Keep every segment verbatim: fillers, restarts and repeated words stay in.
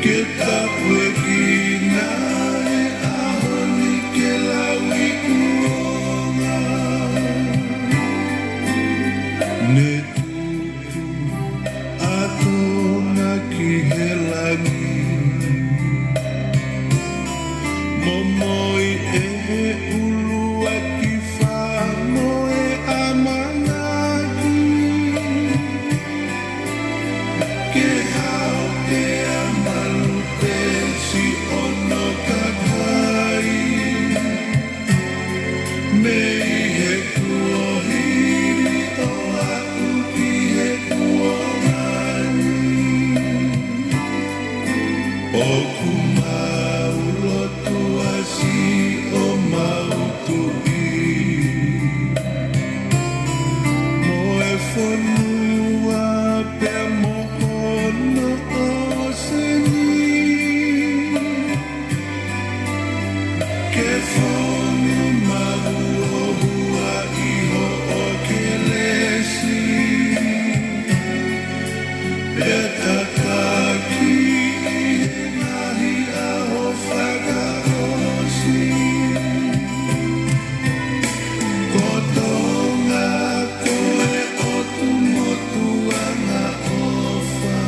Ke tāpuekina e ʻaho ni ke lauikuonga. Ne tutu ʻa Tonga ki he langi. Momoi ʻe he ʻuluaki fā mo e ʻamanaki. Ke hao pea malu pē siʻono kakai. Mei he kuohili ʻo aʻu ki he kuonga ni. ʻOku mau lotua siʻomau Tuʻi. Mo e fonua pea mo hono ʻōseni. Ke fonu maʻu ʻo hua ʻi hoʻo kelesi. Pea tataki ʻi he ngaahi ʻaho fakaʻosi. Ko Tonga ko e ʻotu motuʻanga ʻofa.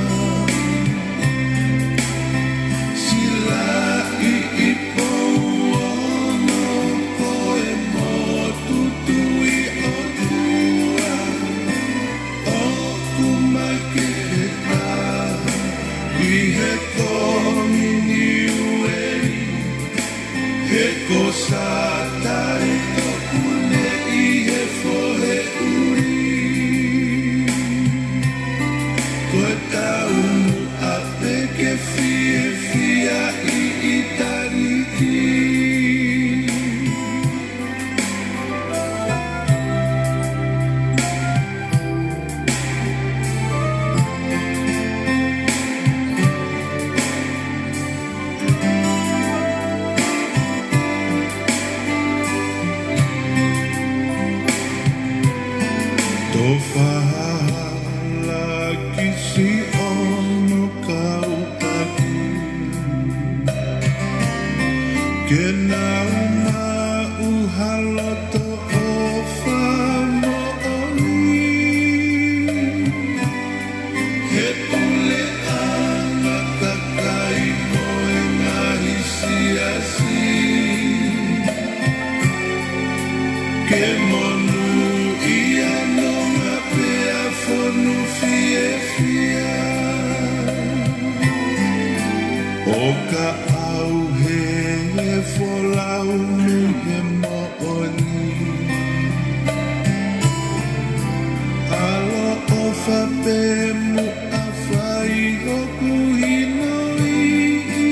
Silaʻi ʻi Pouono ko e motu Tuʻi ʻOtua. ʻOku makehe taha ʻi he Kominiueli. He ko Satani ʻoku ne ʻi he fohe ʻuli. Ko e taumuʻa pē ke fiefia ʻi ʻitāniti. Tofa hala ki siʻono kautaki. Ke nau maʻu ha loto ʻofa moʻoni. He puleʻanga kakai mo e ngaahi siasi. Ke monūʻia Tonga pea fonu fiefia. ʻO ka ʻauhē folau mei he moʻoni. ʻAloʻofa pē muʻa fai ʻoku hinoiʻi.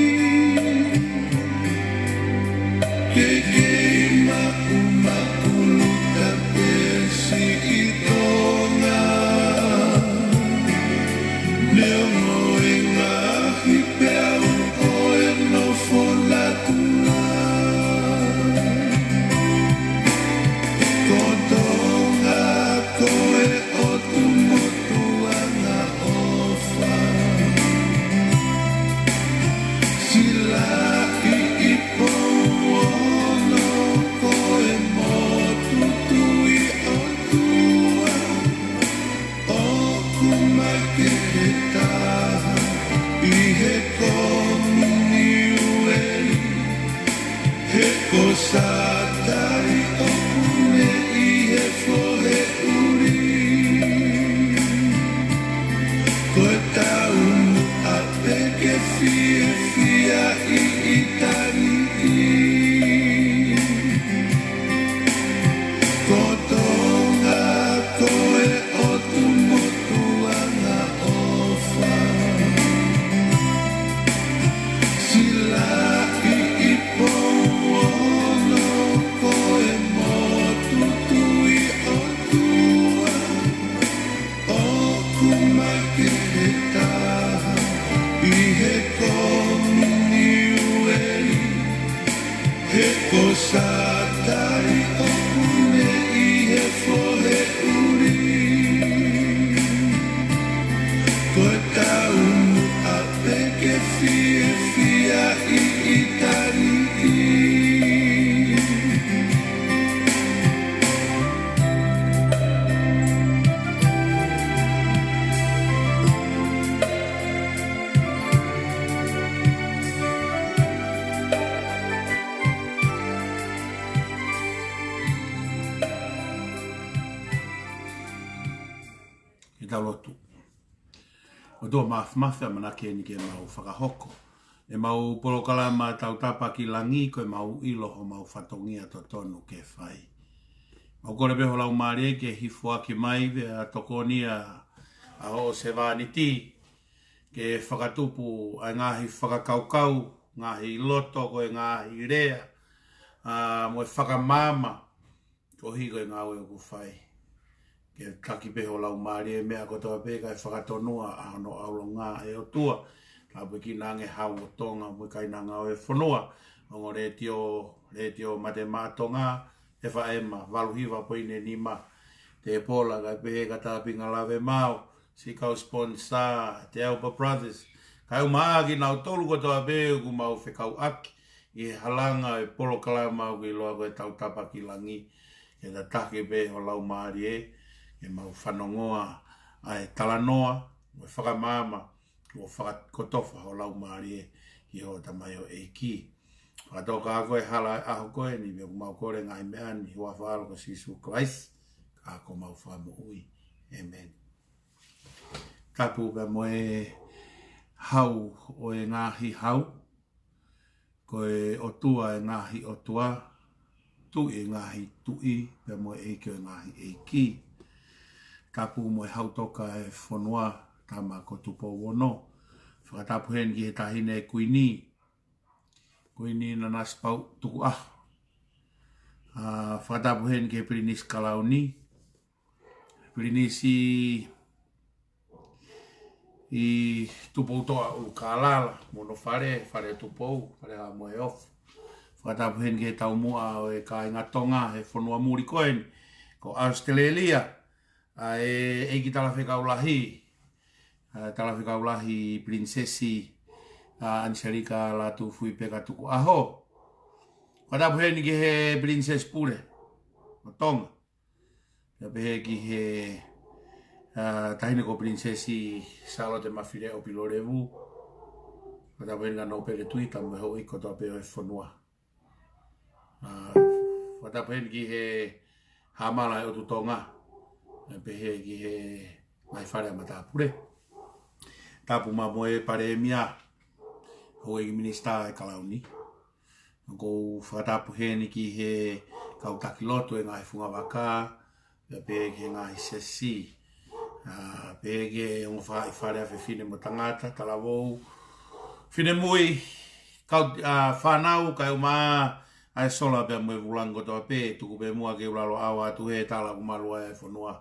Ke kei maʻumaʻuluta pē siʻi Tonga. Neongo e ngaahi peau ʻo e nofo natula. Ko Tonga ko e ʻotu motuʻanga ʻofa. Silaʻi ʻi Pouono ko e motu Tuʻi ʻOtua. ʻOku makehe taha ʻi he Kominiueli. He ko Satani ʻoku ne ʻi he fohe ʻuli. Ko e taumuʻa pē ke fiefia ʻi ʻitāniti. Ko Tonga ko e ʻotu motuʻanga ʻofa. Silaʻi ʻi Pouono ko e motu Tuʻi ʻOtua. ʻOku makehe taha ʻi he Kominiueli. He ko Satani ʻoku ne ʻi he fohe ʻuli. Ko e taumuʻa pē ke fie Lotu. ʻOtua Māfimafi, ʻamanaki eni ke mau fakahoko ʻemau polokalama Tautapa ki Langi, ko ʻemau ʻilo homau fatongia totonu ke fai. Mau kole pē ho Laumālie ke hifo ʻaki mai pea tokoni ʻa hoʻo sevāniti ke fakatupu ʻa e ngaahi fakakaukau, ngaahi loto, ko e ngaahi lea, ʻa, mo e fakamaama, koeʻuhi ko e ngāue ʻoku fai. Ke taki pē ho Laumālie ʻi he meʻa kotoa pē kae fakatonua ʻa hono ʻaonga ʻe ʻOtua. Tāpuekina ange Hau ʻo Tonga mo e kāinanga ʻo e fonua. Ongo Letiō, Letiō Mate Maʻa Tonga, F M valu hiva poini nima. Te Pola, kae pehē kia Tāpinga Lave Mao, siʻi kau sponsor, Te Aopa Brothers. Kae ʻumaʻā kinautolu kotoa pē ʻoku mau fekauʻaki ʻi he halanga ʻo e polokalama ʻoku ʻiloa ko e Tautapa ki Langi. Ke tataki pē ho Laumālie ke mau fanongoa ʻa e talanoa mo e fakamaama kuo fakakotofa ho Laumālie ʻi ho tamaioʻeiki. Fakatoka ko e hala ʻo e ʻaho ko eni, pea ʻoku mau kole ngaahi meʻa ni ʻi he huafa ʻo Sīsū Kalaisi, ka ko homau Fakamoʻui. ʻĒmeni. Tapu pea mo e Hau ʻo e ngaahi hau, ko e ʻOtua ʻo e ngaahi ʻotua, Tuʻi ʻo e ngaahi tuʻi, pea mo e ʻEiki ʻo e ngaahi ʻeiki. Tapu mo e Hau Toka ʻo e fonua, Tama ko Tupou Ono. Fakatapu heni ki he Taʻahine Kuini, Kuini Nanasipauʻu Tukuʻaho. ʻA, fakatapu heni ki he Pilinisi Kalauni, Pilinisi ʻi Tupoutoʻa ʻUlukālala, mo hono fale, Fale Tupou, Fale Haʻa Moheofo. Fakatapu heni ki he taumuʻa ʻo e kāinga Tonga he fonua muli ko eni, ko ʻAositelēlia, ʻa e ʻEiki Talafekau Lahi, ʻa, Talafekau Lahi Pilinisesi, ʻa, ʻAniselika Lātūfuipeka Tukuʻaho. Fakatapu heni ki he Pilinisesi Pule ʻo Tonga. Pea pehē ki he, ʻa, Taʻahine ko Pilinisesi Sālote Mafileʻo Pilolevu. Fakatapu heni kia Nōpele Tuita mo e houʻeiki kotoa pē ʻo e fonua. ʻA, fakatapu heni ki he Haʻamala ʻo e ʻOtu Tonga. Pea pehē ki he ngaahi fale ʻa matāpule. Tapu mo e Palēmia, Houʻeiki Minisitā ʻo e Kalauni. ʻOku ou fakatapu heni ki he kau taki lotu ʻo e ngaahi fungavaka, pea pehē ki he ngaahi siasi, ʻa, pehē ki he ongo faʻahi fale ʻa fefine mo tangata, talavou, finemui, kau, ʻa, fānau, kae ʻumaʻā ʻa e sola pea mo e vūlangi kotoa pē. Tuku pē muʻa ke u lalo ʻau atu he tala ʻoku malu ai ʻa e fonua,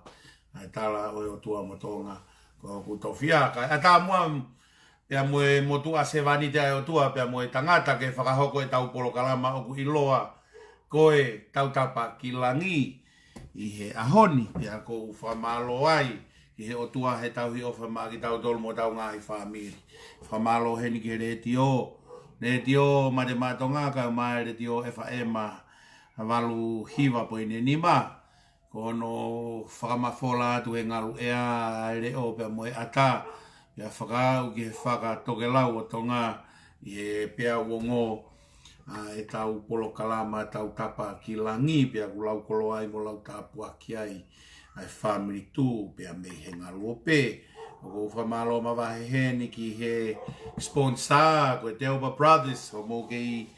ʻa e tala ʻo e ʻOtua mo Tonga ko hoku tofiʻa. Kae ʻatā muʻa pea mo e motuʻa sevāniti ʻa e ʻOtua pea mo e tangata ke fakahoko ʻetau polokalama ʻoku ʻiloa ko e Tautapa ki Langi ʻi he ʻaho ni. Pea ʻoku ou fakamālō ai ki he ʻOtua he tauhi ʻofa maʻa kitautolu mo hotau ngaahi fāmili. Fakamālō heni ki he Letiō, Letiō Mate Maʻa Tonga, kae ʻumaʻā e Letiō F M valu hiva poini nima, ko hono fakamafola atu he ngaluʻea ʻa e leʻo pea mo e ʻata, pea fakaaʻu ki he fakatokelau ʻo Tonga ʻi he peau ongo ʻa ʻetau polokalama Tautapa ki Langi, pea ʻoku laukoloa ai mo lautāpuaki ai ʻa e fāmili Tū pea mei he ngaluope. ʻOku ou fakamālō mavahe heni ki he sponsor, ko e Te Aopa Brothers, ʻoku mou kei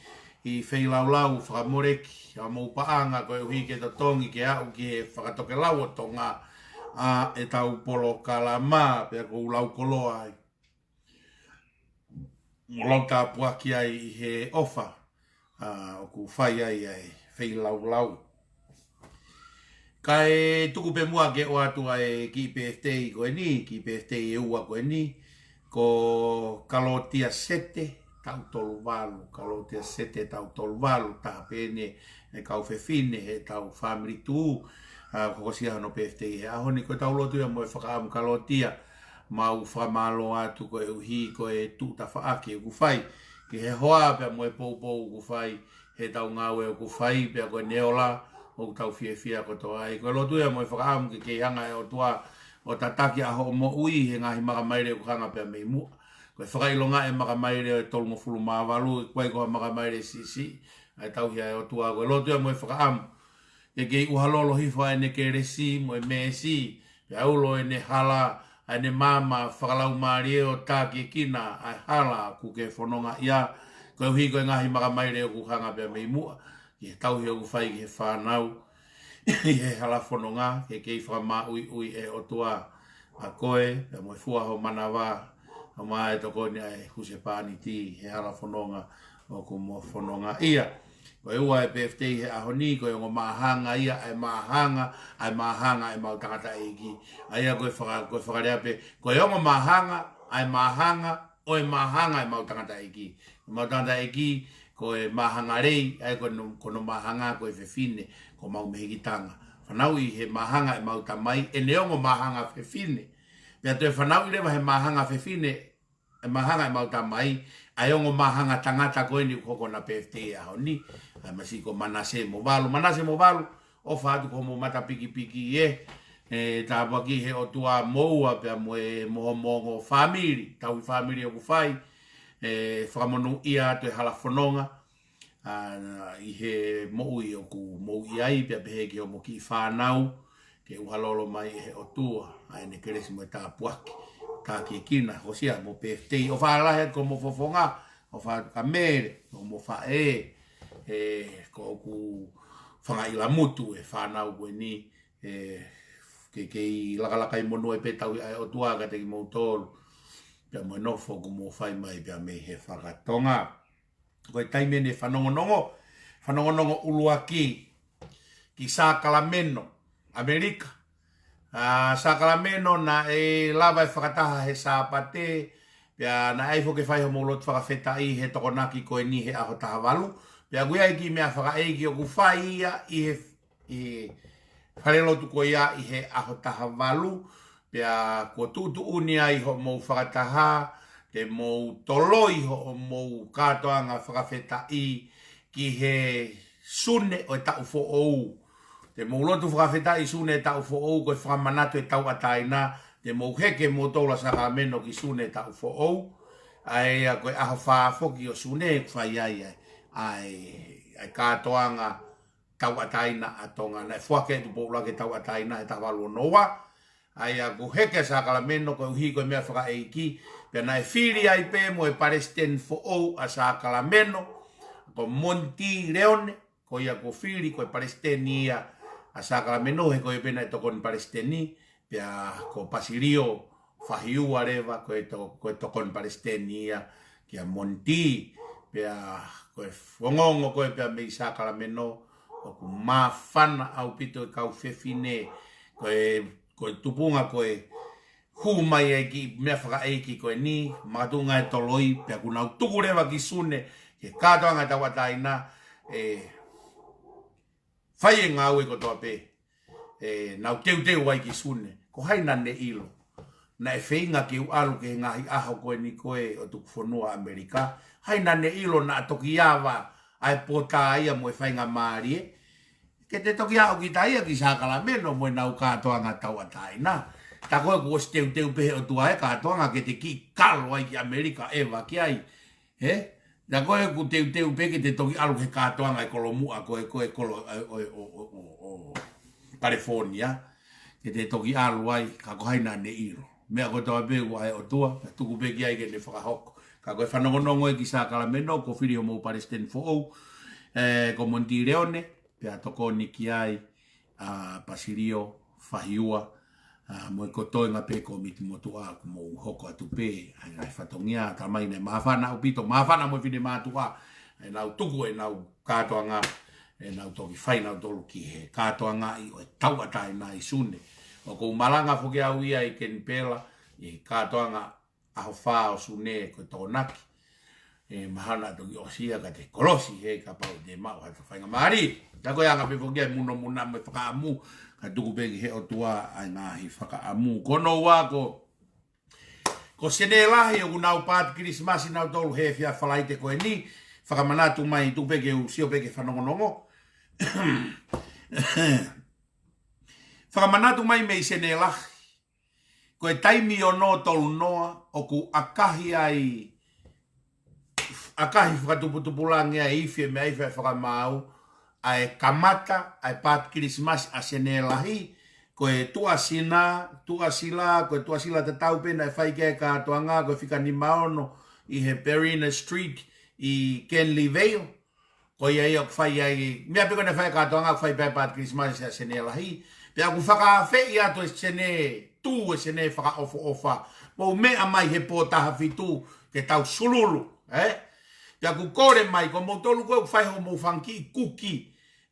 feilaulau fakamoleki ʻa hoʻomou paʻanga koeʻuhi ke totongi ke aʻu ki he fakatokelau ʻo Tonga ʻa ʻetau polokalama, pea ʻoku ou laukoloa ai mo lautāpuaki ai ʻi he ʻofa, ʻa, ʻoku fai ai ʻa e feilaulau. Kae tuku pē muʻa ke ʻoatu ʻa e kiʻi birthday ko eni, kiʻi birthday ʻe ua ko eni, ko Kalotia Sete, taʻu tolu valu, Kalotia Sete, taʻu tolu valu, taha pē eni e kau fefine heʻetau fāmili Tū, ʻa, ʻoku hokosia hono birthday he ʻaho ni. Ko ʻetau lotu ia mo e fakaʻamu Kalotia, mau fakamālō atu koeʻuhi ko e tuʻu tafaʻaki ʻoku fai ki he hoa pea mo e poupou ʻoku fai heʻetau ngāue ʻoku fai, pea ko e neola ʻoku tau fiefia kotoa ai. Ko e lotu ia mo e fakaʻamu ke kei hanga ʻe he ʻOtua ʻo tataki ʻa hoʻo moʻui he ngaahi makamaile ʻoku hanga pea mei muʻa. Ko e fakaʻilonga ʻe makamaile ʻo e tolungofulu mā valu, ʻoku ʻikai ko ha makamaile siʻisiʻi ʻa e tauhi ʻa e ʻOtua. Ko e lotu ia mo e fakaʻamu ke kei ʻuha lolo hifo ʻa ʻene kelesi mo e meesi, pea ulo ʻene hala ʻene maama fakalaumālie ʻo tākiekina ʻa e hala ʻoku ke fononga ia, koeʻuhi ko e ngaahi makamaile ʻoku hanga pea mei muʻa, ki he tauhi ʻoku fai ki he fānau, ʻi he hala fononga, ke kei fakamāʻuiʻui ʻe he ʻOtua ʻa koe, pea mo e fua ho manava, ʻo mai tokoni ʻa e husepāniti he hala fononga ʻoku mo fononga ia. Ko e ua e birthday he ʻaho ni, ko e ongo māhanga ia, ʻa e māhanga, ʻa e māhanga ʻemau tangataʻeiki. ʻA ia ko e faka-, ko e fakalea pē, ko e ongo māhanga, ʻa e māhanga, ʻo e māhanga ʻemau tangataʻeiki. ʻEmau tangataʻeiki, ko e māhanga lei, ʻa ia ko hono, ko hono māhanga, ko e fefine, ko homau mehikitanga. Fanauʻi he māhanga ʻemau tamai, ʻene ongo māhanga fefine. Pea toe fanauʻi leva he māhanga fefine, ʻe māhanga ʻemau tamai, ʻa e ongo māhanga tangata ko eni ʻoku hoko ʻena birthday he ʻaho ni, ʻa e masiʻi ko Manase Movalu. Manase Movalu, ʻofa atu ki hoʻomou matapikipiki ē, ʻe tāpuakiʻi ʻe he ʻOtua moua pea mo e mo hoʻomou ongo fāmili, tauhi fāmili ʻoku fai, ʻe fakamonūʻia atu e hala fononga, ʻa, ʻi he moʻui ʻoku mou ʻi ai, pea pehē ki hoʻomou kiʻi fānau, ke ʻuhalolo mai ʻe he ʻOtua ʻa ʻene kelesi mo e tāpuaki, tākiekina, housia mo birthday. ʻOfa lahi atu ki hoʻomou fofonga, ʻofa atu kia Mele, hoʻomou faʻē, ē, ko ʻeku fanga ʻilamutu e fānau ko eni, ē, ke kei lakalaka ʻi monū ai pē tauhi ʻa e ʻOtua kiate kimoutolu, pea mo e nofo ʻoku mou fai mai pea mei he fakatonga. Ko e taimi eni e fanongonongo, fanongonongo ʻuluaki ki Sākalameno, ʻAmelika. ʻA Sākalameno naʻe lava e fakataha he Sāpate, pea naʻe ʻi ai foki e fai hoʻomou lotu fakafetaʻi he Tokonaki ko eni he ʻaho taha valu. Pea ʻoku ʻi ai e kiʻi meʻa fakaʻeiki ʻoku fai ia ʻi he ʻi he falelotu ko ia ʻi he ʻaho taha valu, pea kuo tuʻutuʻuni ai hoʻomou fakataha, te mou toloi hoʻomou kātoanga fakafetaʻi ki he Sune ʻo e taʻu foʻou. Te mou lotu fakafetaʻi Sune taʻu foʻou, ko e fakamanatu e tauʻatāina, te mou heke moutolu ʻa Sākalameno ki Sune taʻu foʻou. ʻA ia ko e ʻaho fā foki ʻo Sune ʻoku fai ai ʻa e, ʻa e, ʻa e kātoanga tauʻatāina ʻa Tonga. Naʻe foaki ʻe Tupou ʻUluaki e tauʻatāina he taha valu ono ua. ʻA ia kuo heke ʻa Sākalameno koeʻuhi ko e meʻa fakaʻeiki. Pea naʻe fili ai pē mo e palesiteni foʻou ʻa Sākalameno, ko Monty Leone, ko ia kuo fili ko e palesiteni ia ʻa Sākalameno, he ko ia pē naʻe tokoni palesiteni, pea ko Pasilio Fahiua leva ko e to-, ko e tokoni palesiteni ia kia Monty, pea ko e ongoongo ko ē pea mei Sākalameno, ʻoku māfana ʻaupito e kau fefine, ko e, ko e tupunga ko e hū mai ai e kiʻi meʻa fakaʻeiki ko eni, makatuʻunga e toloi, pea kuo nau tuku leva ki Sune, ki he kātoanga tauʻatāina, ʻe fai e ngāue kotoa pē, ʻe nau teuteu ai ki Sune. Ko hai naʻa ne ʻilo naʻe feinga ke u ʻalu ki he ngaahi ʻaho ko eni ko ē ʻo tuku fonua ʻAmelika? Hai naʻa ne ʻilo naʻa toki ava ʻa e pōtā ia mo e faingamālie ke te toki aʻu kita ia ki Sākalameno mo ʻenau kātoanga tauʻatāina? Tā ko ē kuo ʻosi teuteu pē he ʻOtua e kātoanga ke te kiʻi kalo ai ki ʻAmelika ʻeva ki ai. He? Tā ko ē kuo teuteu pē ke te toki ʻalu he kātoanga e kolomuʻa ko ē, ko e kolo, ʻo, ʻo, ʻo, ʻo, ʻo, ʻo California. Ke te toki ʻalu ai, ka ko hai naʻa ne ʻilo? Meʻa kotoa pē ʻoku ʻa e ʻOtua, ka tuku pē ki ai ke ne fakahoko. Ka ko e fanongonongo ē ki Sākalameno, kuo fili hoʻomou palesiteni foʻou, ē, ko Monty Leone, pea tokoni ki ai ʻa Pasilio Fahiua, ʻa, mo e kotoenga pē kōmiti motuʻa kuo mou hoko atu pē ʻa e ngaahi fatongia, talamai naʻe māfana ʻaupito, māfana mo e finemātuʻa, ʻenau tuku ʻenau kātoanga, ʻenau toki fai nautolu ki he kātoangaʻi ʻo e tauʻatāina ʻi Sune. ʻOku ou malanga foki au ia ʻi Kenipela, ʻi he kātoanga ʻaho fā ʻo Sune ko e Tokonaki. ʻE mahalo naʻa toki ʻosi ia ka te kolosi he kapau te maʻu ha faingamālie. Tā ko e anga pē foki ia e munomuna mo e fakaʻamu, ka tuku pē ki he ʻOtua ʻa e ngaahi fakaʻamu. Ko hono ua ko, ko Sene Lahi ʻoku nau paati Kilisimasi nautolu he efiafi Falaite ko eni, fakamanatu mai, tuku pē ke u sio pē ki he fanongonongo. Fakamanatu mai mei Sene Lahi. Ko e taimi ono tolu noa ʻoku ʻakahi ai, ʻakahi fakatuputupulangi ai ifi e meʻa ifi e fakamaau, ʻa e kamata ʻa e paati Kilisimasi ʻa Sene Lahi, ko e tuʻasila, tuʻasila, ko e tuʻasila tatau pē naʻe fai ki ai e kātoanga, ko e fika nima ono ʻi he Berrina Street ʻi Canley Vale. Ko ia ia ʻoku fai ai, meʻa pē ko ē naʻe fai e kātoanga ʻoku fai pē ʻa e paati Kilisimasi ʻa Sene Lahi. Pea ʻoku fakaafeʻi atu e Sene, tuʻu e Sene fakaʻofoʻofa. Mou meʻa mai he pō taha fitu ke tau sululu, ē? Pea ʻoku kole mai, ko moutolu ko ē ʻoku fai hoʻomou fanga kiʻi kuki,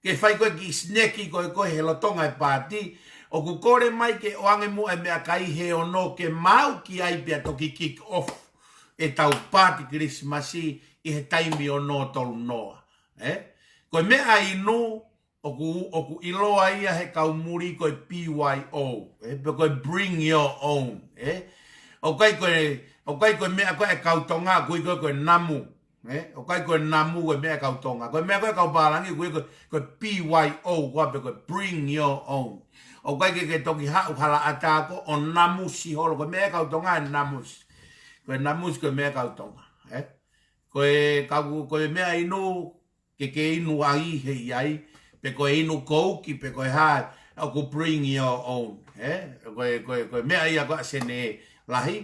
ke fai ko ē kiʻi sineki ko ē ko ē he lolotonga e paati, ʻoku kole mai ke ʻoange muʻa e meʻakai he ono ke maau ki ai pea toki kick off ʻetau paati Kilisimasi ʻi he taimi ono tolu noa. Ē? Ko e meʻainu, ʻoku, ʻoku ʻiloa ia he kau muli ko e B Y O, ē? Pe ko e bring your own, ē? ʻOku ʻikai ko e, ʻoku ʻikai ko e meʻa ko ē e kau Tonga, ʻoku ʻikai ko e, ko e namu, ē? ʻOku ʻikai ko e namu ko e meʻa e kau Tonga. Ko e meʻa ko ē e kau pālangi, ʻoku ʻikai ko e, ko e B Y O, ko e, pe ko e bring your own. ʻOku ʻikai ke, ke toki haʻu hala ʻatā ko ē ʻo namusi holo, ko e meʻa e kau Tonga e namusi. Ko e namusi ko e meʻa e kau Tonga, ē? Ko e kau, ko e meʻainu, ke ke inu ai he ʻi ai, pe ko e inu kouki, pe ko e hā, ʻoku bring your own, ē? Ko e, ko e, ko e meʻa ia ko ē ʻa Sene Lahi,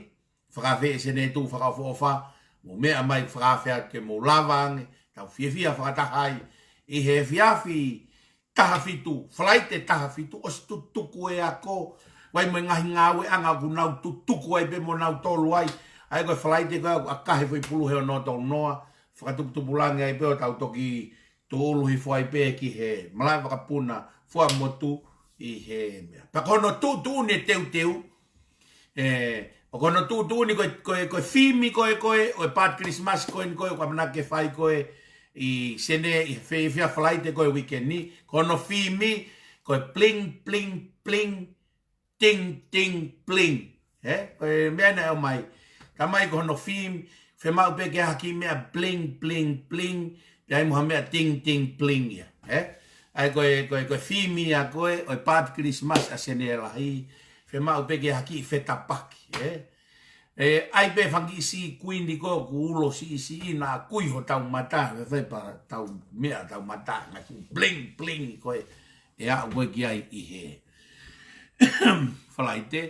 fakaafeʻi Sene tuʻu fakaʻofoʻofa, mou meʻa mai fakaafeʻi atu ke mou lava ange, tau fiefia fakataha ai, ʻi he efiafi taha fitu, Falaite taha fitu, ʻosi tutuku e ako, ʻoku ʻi ai mo e ngaahi ngāueʻanga ʻoku nau tutuku ai pē mo nautolu ai, ʻa ia ko e Falaite ko ē ʻoku ʻakahi foʻi pulu he ono tolu noa, fakatuputupulangi ai pē ʻo tau toki tūʻulu hifo ai pē ki he malaʻe vakapuna Fuaʻamotu ʻi he meʻa. Pea ko hono tuʻutuʻuni e teuteu, ē, ʻoku hono tuʻutuʻuni ko e, ko e, ko e fimi ko ē, ko ē, ʻo e paati Kilisimasi ko eni ko ē, ʻoku ʻamanaki ke fai ko ē ʻi Sene ʻi he fe-, efiafi Falaite ko ē weekend ni, ko hono fimi, ko e bling, bling, bling, ting, ting, bling. Ē? Ko e meʻa naʻe ʻomai. Talamai ko hono fimi, fiemaʻu pē ke ʻi ai ha kiʻi meʻa bling, bling, bling. Pea ʻi ai mo ha meʻa ting, ting, bling ia. Ē? ʻA ia ko e, ko e, ko e fimi ia ko ē, ʻo e paati Kilisimasi ʻa Sene Lahi. Fiemaʻu pē ke ʻi ai ha kiʻi fetapaki. Ē? ʻE, ʻi ai pē fanga kiʻi siʻi kuini ko ē ʻoku ulo siʻisiʻi naʻa kui hotau mata, ʻe fai pē tau meʻa tau mata, ngaahi kuini bling, bling ko ē, ʻe aʻu ko ē ki ai ʻi he Falaite,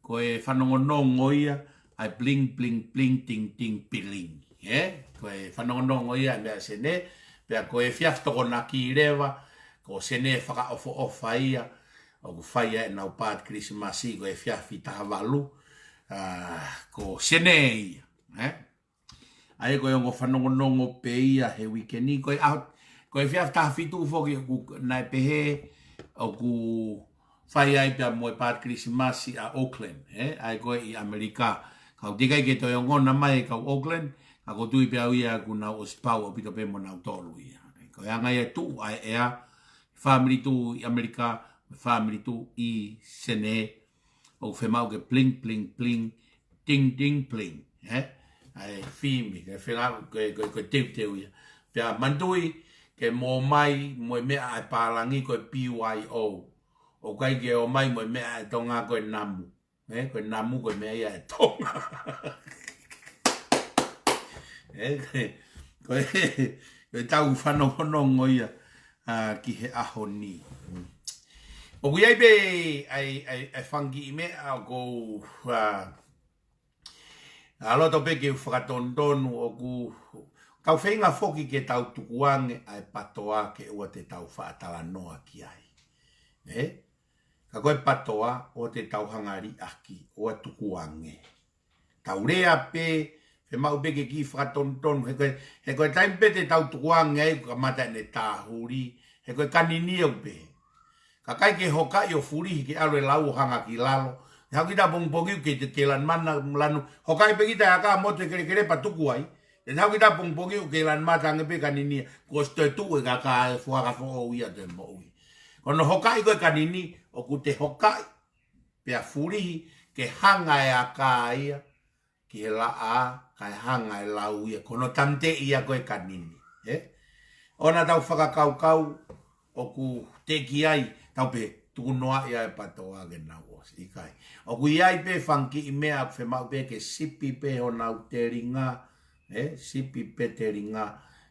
ko e fanongonongo ia, ʻa e bling, bling, bling, ting, ting, bling. Ē? Ko e fanongonongo ia ʻa e meʻa Sene, pea ko e efiafi Tokonaki leva, ko Sene fakaʻofoʻofa ia, ʻoku fai ai ʻenau paati Kilisimasi ko e efiafi taha valu, ā, ko Sene ia, ē? ʻA ia ko e ongo fanongonongo pē ia he weekend ni, ko e ʻaho, ko e efiafi taha fitu foki ʻoku naʻe pehē ʻoku fai ai pea mo e paati Kilisimasi ʻa Auckland, ē? ʻA ia ko ē ʻi ʻAmelika. Ka ʻoku teʻeki ai ke toe ongona mai e kau Auckland, ka ʻoku ou tui pē au ia ʻoku nau ʻosi pau ʻaupito pē mo nautolu ia. Ko e anga ia e tuʻu ʻa e ʻea, fāmili tuʻu ʻi ʻAmelika, fāmili tuʻu ʻi Sene, ʻoku fiemaʻu ke bling, bling, bling, ting, ting, bling, ē? ʻA e fimi, ke fenga, ke, ke, ke teuteu ia. Pea manatuʻi, ke mou ō mai mo e meʻa ʻa e pālangi ko e B Y O. ʻOku ʻikai ke ō mai mo e meʻa ʻa e Tonga ko e namu. Ē, ko e namu ko e meʻa ia ʻa e Tonga. Ē, ko e, ko e tau fanongonongo ia, ā, ki he ʻaho ni. ʻOku ʻi ai pē ʻa e, ʻa e, ʻa e fanga kiʻi meʻa ʻoku ou, ā, ʻa loto pē ke u fakatonutonu ʻoku tau feinga foki ke tau tukuange ʻa e PTOA ke ʻoua te tau faʻa talanoa ki ai. Ē? Ka ko e PTOA ʻoua te tau hanga liʻaki, ʻoua tukuange. Tau lea pē, fiemaʻu pē ke kiʻi fakatonutonu, he ko e, he ko e taimi pē te tau tukuange ai, ʻoku kamata ʻene tāhuli, he ko e kanini ʻoku pehē. Ka ʻikai ke hokaʻi ʻo fulihi ke ʻalu e lau ʻo hanga ki lalo. Te haʻu kita pongipongi ke te ke lanu mana, lanu, hokaʻi pē kita e aka motu e kelekele pea tuku ai. Te haʻu kita pongipongi ʻoku ke lanu mata ange pē kanini, kuo ʻosi toe tuʻu e kaka e fuaka foʻou ia te moʻui. Ko hono hokaʻi ko e kanini, ʻoku te hokaʻi, pea fulihi, ke hanga e aka ia ki he laʻā, kae hanga e lau ia, ko hono tāmateʻi ia ko e kanini, ē? ʻOua naʻa tau fakakaukau, ʻoku teʻeki ai, tau pehē, tuku noaʻi ʻa e PTOA ke nau ʻosi, ʻikai. ʻOku ʻi ai pē fanga kiʻi meʻa, ʻoku fiemaʻu pē ke sipi pē honau telinga, ē? Sipi pē telinga,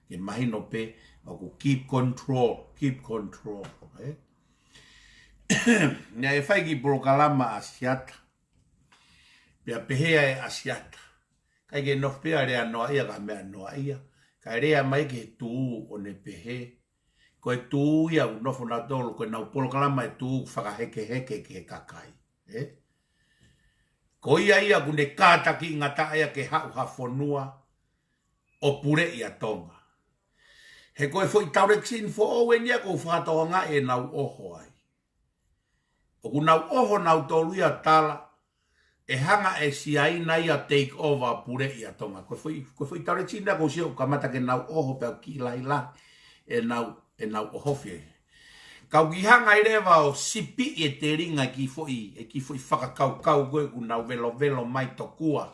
ke mahino pē, ʻoku keep control, keep control, ē? Naʻe fai ki polokalama ʻa Siata. Pea pehē ʻe ʻa Siata, ʻikai ke nofo pē ʻa e lea noaʻia ka meʻa noaʻia. Kae lea mai ki he tū ʻo ne pehē, ko e tū ia ʻoku nofo nautolu, ko ʻenau polokalama e tū fakahekeheke ki he kakai. Ē? Ko ia ia ʻoku ne kātakiʻi ngataʻa ia ke haʻu ha fonua ʻo puleʻi ʻa Tonga. He ko e foʻi direction foʻou eni ia ʻoku fakatokangaʻi ʻenau ʻoho ai. ʻOku nau ʻoho nautolu ia tala, ʻe hanga ʻe Siaina ia take over puleʻi ʻa Tonga. Ko e foʻi, ko e foʻi direction ia ʻoku ou sio ʻoku kamata ke nau ʻoho pea ʻoku kiʻi lahilahi ʻenau, ʻenau ʻohofi. Ka ʻoku kiʻi hanga ai leva ʻo sipiʻi e telinga e kiʻi foʻi, e kiʻi foʻi fakakaukau ko ē ʻoku nau velovelo mai tokua.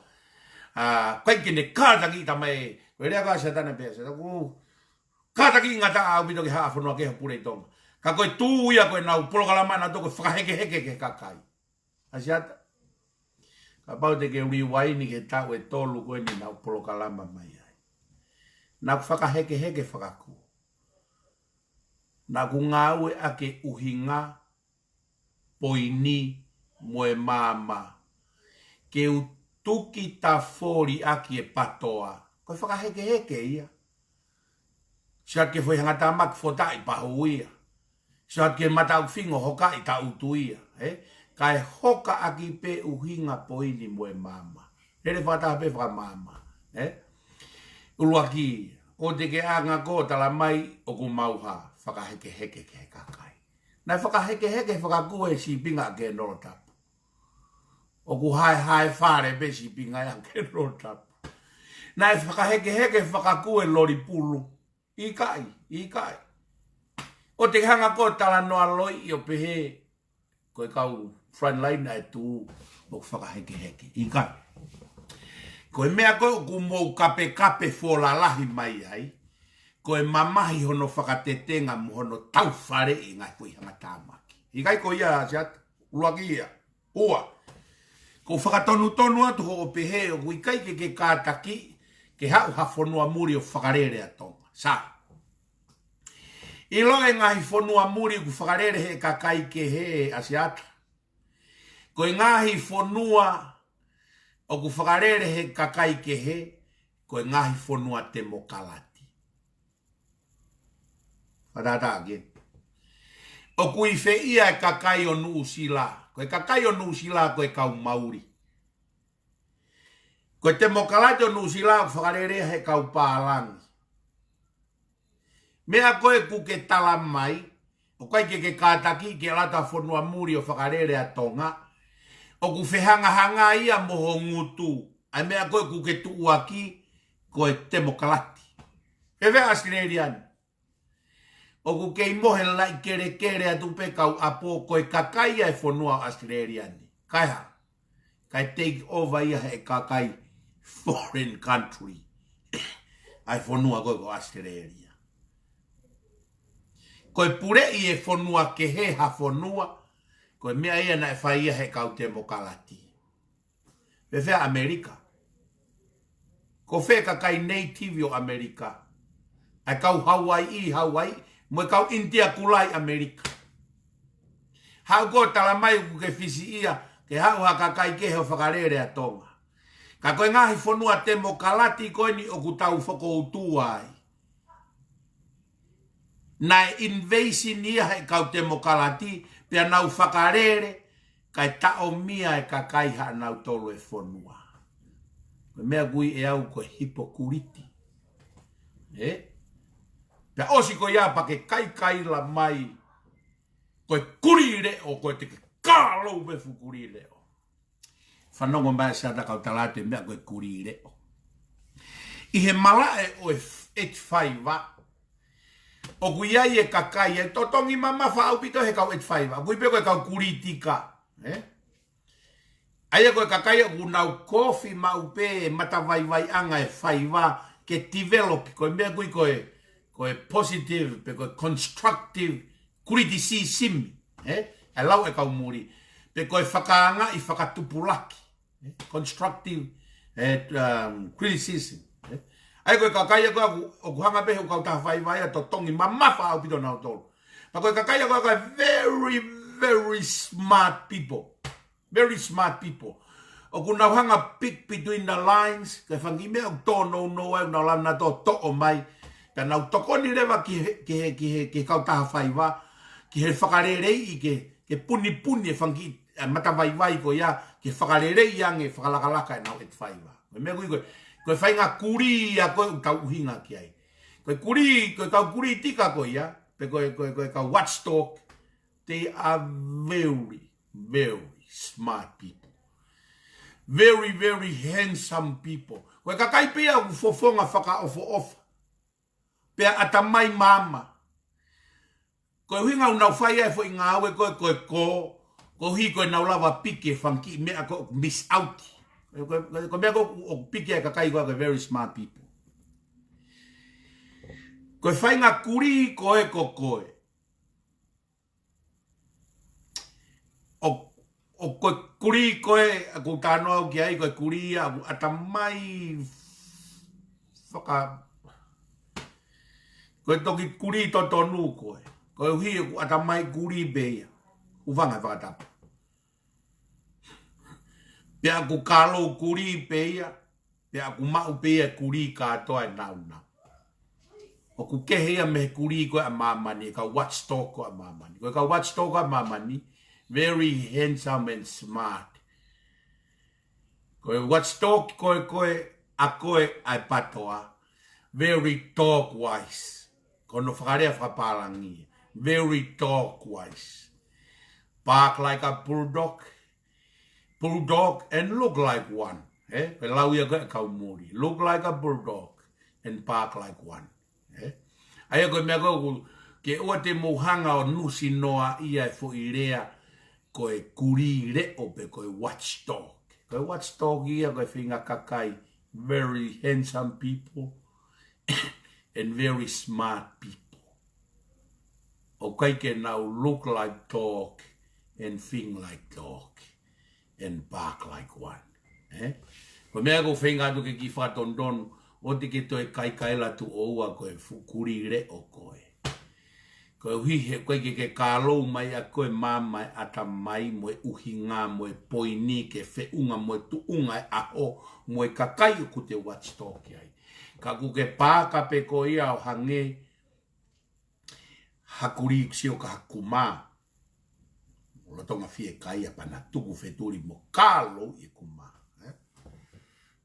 ʻA, ʻikai ke ne kātakiʻi, talamai, ko e lea ko ē ʻa Siata naʻe pehē ʻe Siata, ʻoku kātakiʻi ngataʻa ʻaupito ke haʻu ha fonua kehe ʻo puleʻi Tonga. Ka ko e tū ia ko ʻenau polokalama nautolu ko e fakahekeheke ki he kakai. ʻA Siata, kapau te ke rewind ki he taʻu ʻe tolu ko eni naʻa ku polokalama mai ai. Naʻa ku fakahekeheke fakakū. Naʻa ku ngāueʻaki e ʻuhinga, poini mo e maama ke u tuki tafoli ʻaki e patoa. Ko e fakahekeheke ia. Sio atu ki he foʻi hangatāmaki, fotaʻi pahu ia. Sio atu ki he mataʻufingo, hokaʻi taʻutu ia, ē? Kae hokaʻaki pē ʻuhinga, poini mo e maama. Lele fakataha pē fakamaama, ē? ʻUluaki, ʻoua te ke anga koe ʻo talamai ʻoku mau hā, fakahekeheke ki he kakai. Naʻe fakahekeheke fakakū e sīpinga ʻa Kenolo Tapu. ʻOku haehae fale pē sīpinga ia ʻa Kenolo Tapu. Naʻe fakahekeheke fakakū e loli pulu. ʻIkai, ʻikai. ʻOua te ke hanga koe ʻo talanoa loi ʻo pehē ko e kau frontline ʻa e tū ʻoku fakahekeheke. ʻIkai. Ko e meʻa ko ē ʻoku mou kapekape fuʻu lalahi mai ai, ko e mamahi hono fakatetenga mo hono taufaleʻi e ngaahi foʻi hangatāmaki. ʻIkai ko ia, Siata? ʻUluaki ia. Ua. ʻOku ou fakatonutonu atu hoʻo pehē ʻoku ʻikai ke ke kātakiʻi ke haʻu ha fonua muli ʻo fakalele ʻa Tonga. Sai. ʻIlo e ngaahi fonua muli ʻoku fakalele ʻe he kakai kehe, ʻa Siata. Ko e ngaahi fonua ʻoku fakalele ʻe he kakai kehe, ko e ngaahi fonua temokalati. Fakatātā ke. ʻOku ʻi fē ia e kakai ʻo Nuʻusila? Ko e kakai ʻo Nuʻusila ko e kau Mauli. Ko e temokalati ʻo Nuʻusila ʻoku fakalele ʻe he kau pālangi. Meʻa ko ē ʻoku ke talamai, ʻoku ʻikai ke ke kātakiʻi ke ʻalu atu ha fonua muli ʻo fakalele ʻa Tonga, ʻoku fehangahangai ia mo ho ngutu. ʻA e meʻa ko ē ʻoku ke tuʻuaki, ko e temokalati. Fēfē ʻa ʻAositelēlia ni? ʻOku kei mohe laʻi kelekele atu pē kau ʻapo, ko e kakai ʻa e fonua ʻo ʻAositelēlia ni. Kae hā? Kae take over ia ʻe he kakai foreign country ʻa e fonua ko ē ko ʻAositelēlia. Ko e puleʻi e fonua kehe ha fonua, ko e meʻa ia naʻe fai ia ʻe he kau temokalati. Fēfē ʻa ʻAmelika? Ko fē kakai native ʻo ʻAmelika? ʻA e kau Hauaiʻi, Hawaii, mo e kau ʻInitia Kulai ʻAmelika. Haʻu koe ʻo talamai ʻoku ke fisiʻia ke haʻu ha kakai kehe ʻo fakalele ʻa Tonga. Ka ko e ngaahi fonua temokalati ko eni ʻoku tau fokoutua ai. Naʻe invasion ia ʻe he kau temokalati, pea nau fakalele, kae taʻomia ʻe he kakai haʻanautolu e fonua. Ko e meʻa ʻoku ui ʻe au ko e hipokuliti. Ē? Pea ʻosi ko ia pea ke kaikaila mai, ko e kulī leʻo, ko e te ke kālou pē fuʻu kulī leʻo. Fanongo mai Siata, ka u tala atu e meʻa ko e kulī leʻo. ʻI he malaʻe ʻo e H five, ʻoku ʻi ai e kakai, ʻe totongi mamafa ʻaupito he kau H five, ʻoku ʻi ai pē ko e kau kulī tika. Ē? ʻA ia ko e kakai ʻoku nau kofi maʻu pē e matavaivaiʻanga e faiva ke develop, ko e meʻa ʻoku ui ko e, ko e positive, pe ko e constructive criticism, ē? ʻA e lau e kau muli. Pe ko e fakaangaʻi fakatupulaki, ē? Constructive, ē, um, criticism, ē? ʻA ia ko e kakai ʻoku, ʻoku hanga pē he ʻū kautaha faiva ia ʻo totongi mamafa ʻaupito nautolu. Pea ko e kakai ʻoku, ʻoku very, very smart people. Very smart people. ʻOku nau hanga pick between the lines, ko e fanga kiʻi meʻa ʻoku tōnounou ai, ʻoku nau lava nautolu ʻo toʻo mai. Pea nau tokoni leva ki he, ki he, ki he, ki he kautaha faiva, ki he fakaleleiʻi, ke, ke punipuni e fanga kiʻi, e matavaivai ko ia, ke fakaleleiʻi ange, fakalakalaka ʻenau ʻeiki faiva. Ko e meʻa ko ē ko e, ko e faʻahinga kulī ia ko ē ʻoku tau ʻuhinga ki ai. Ko e kulī, ko e kau kulī tika ko ia, pe ko e, ko e, ko e kau watchdog, they are very, very smart people. Very, very handsome people. Ko e kakai pē ia ʻoku fofonga fakaʻofoʻofa. Pea ʻatamai maama. Ko e ʻuhinga ʻoku nau fai ai e foʻi ngāue ko ē, ko e ko, koeʻuhi ko ʻenau lava pick e fanga kiʻi meʻa ko ē ʻoku miss out. Ko e, ko e, ko e meʻa ko ē ʻoku pick e kakai ko ē ko e very smart people. Ko e faʻahinga kulī ko ē ko koe. ʻO, ʻo ko e kulī ko ē ʻoku ou talanoa au ki ai, ko e kulī ia ʻoku ʻatamai faka-, ko e toki kulī totonu ko ē. Koeʻuhi ʻoku ʻatamai kulī pē ia. Hūfanga he fakatapu. Pea ʻoku kālou kulī pē ia. Pea ʻoku maʻu pē ia e kulī kātoa ʻe naunau. ʻOku kehe ia mei he kulī ko ē ʻa māmani, e kau watchdog ko ē ʻa māmani. Ko e kau watchdog ko ē ʻa māmani, very handsome and smart. Ko e watchdog ko ē ko ē ʻa ko ē ʻa e PTOA, very dog wise. Ko hono fakalea fakapālangi, very dog wise. Bark like a bulldog, bulldog and look like one. Eh? Ko e lau ia ko ē ʻa e kau muli. Look like a bulldog and bark like one. Eh? ʻA ia ko e meʻa ko ē ʻoku, ke ʻoua te mou hanga ʻo nusi noa ia e foʻi lea ko e kulī leʻo pe ko e watchdog. Ko e watchdog ia ko e faʻahinga kakai, very handsome people and very smart people. ʻOku ʻikai ke nau look like dog and think like dog and bark like one. Eh? Ko e meʻa ʻoku ou feinga atu ke kiʻi fakatonutonu, ʻoua te ke toe kaikaila tuʻo ua ko e fuʻu kulī leʻo koe. Koeʻuhi he ʻoku ʻikai ke ke kālou mai ʻa koe maama e ʻatamai mo e ʻuhinga mo e poini ke feʻunga mo e tuʻunga e ʻaho mo e kakai ʻoku te watchdog ki ai. Ka ʻoku ke paaka pē ko ia ʻo hangē ha kulī ʻoku sio ki ha kumā. Lolotonga fiekaia pea na tuku fetuli mo kālou e kumā. Eh?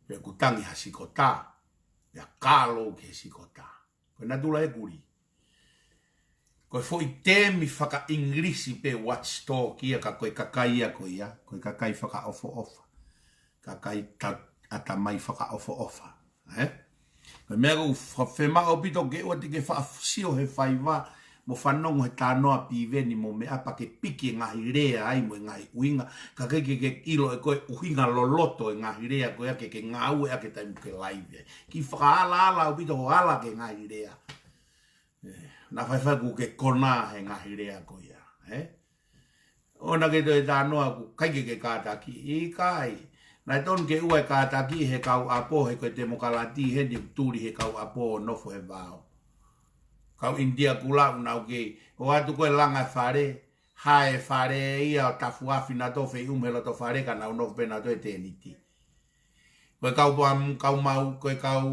Pe ʻoku tangi ha sikotā, pea kālou ki he sikotā. Ko e natula e kulī. Ko e foʻi tēmi faka-English pē watchdog ia ka ko e kakai ia ko ia, ko e kakai fakaʻofoʻofa. Kakai ta-, ʻatamai fakaʻofoʻofa. Eh? Ko e meʻa ʻoku fa-, fiemaʻu ʻaupito ke ʻoua te ke faʻa sio he faiva, mo fanongo he talanoa Piveni mo meʻa pea ke piki e ngaahi lea ai mo e ngaahi ʻuhinga, ka ʻikai ke ke ʻilo ʻe koe ʻuhinga loloto e ngaahi lea ko ia ke ke ngāueʻaki he taimi ke laivi ai. Kiʻi fakaalaala ʻaupito hoʻo ala ki he ngaahi lea. Eh, naʻa faifai ʻoku ke konā he ngaahi lea ko ia, eh? ʻOua naʻa ke toe talanoa ʻoku ʻikai ke ke kātaki, ʻikai. Naʻe tonu ke ʻoua e kātaki he kau ʻapo, he ko e temokalati heni ʻoku tuli he kau ʻapo ʻo nofo he vao. Kau ʻInitia kula ʻoku nau kei ʻoatu ko e langa e fale, hae e fale ia ʻo tafuafi nautolu feʻiumu he loto fale ka nau nofo pē nautolu he tēniti. Ko e kau pam-, kau mau, ko e kau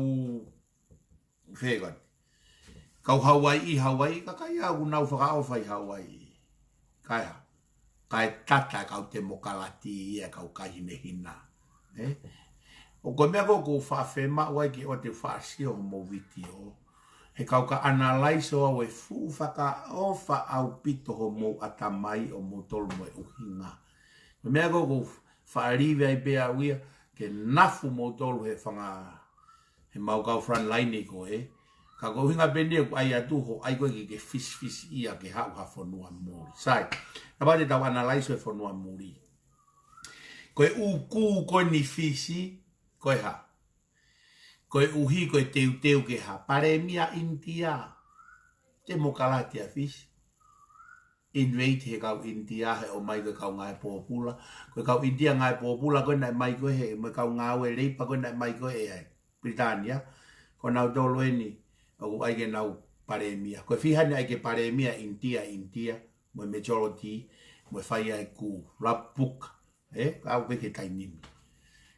fekati. Kau Hauaiʻi, Hauaiʻi, kakai ia ʻoku nau fakaʻofa ʻi Hauaiʻi. Kae hā, kae tata e kau temokalati ia e kau kai hinehina. Eh? ʻO ko e meʻa ko ē ʻoku ou faʻa fiemaʻu ai ke ʻoua te u faʻa sio homou vitiō. He kau ka analyze ʻo au e fuʻu fakaʻofa ʻaupito homou ʻatamai ʻo moutolu mo e ʻuhinga. Ko e meʻa ko ē ʻoku ou faʻa live ai pē au ia, ke nafu moutolu he fanga, he mau kau frontline ko ē. Ka ko e ʻuhinga pē eni ʻoku ʻai atu hoʻo ʻai ko ē ke, ke fisifisiʻia ke haʻu ha fonua muli. Sai, kapau te tau analyze e fonua muli. Ko e ʻū kū ko eni Fisi, ko e hā? Koeʻuhi ko e teuteu ke hā? Palēmia ʻInitia. Temokalati ʻa Fisi. Invade he kau ʻInitia he ʻomai ko e kau ngāue pōpula. Ko e kau ʻInitia ngāue pōpula ko ē naʻe ʻomai ko ē he, mo e kau ngāue leipa ko ē naʻe ʻomai ko ē ʻe ai, Pilitānia. Ko nautolu eni ʻoku ʻai ke nau palēmia. Ko e fiha eni ʻai ke palēmia ʻInitia, ʻInitia, mo e majority. Mo e fai ai kū, lapuka. Ē, kau pē ki he taimi ni.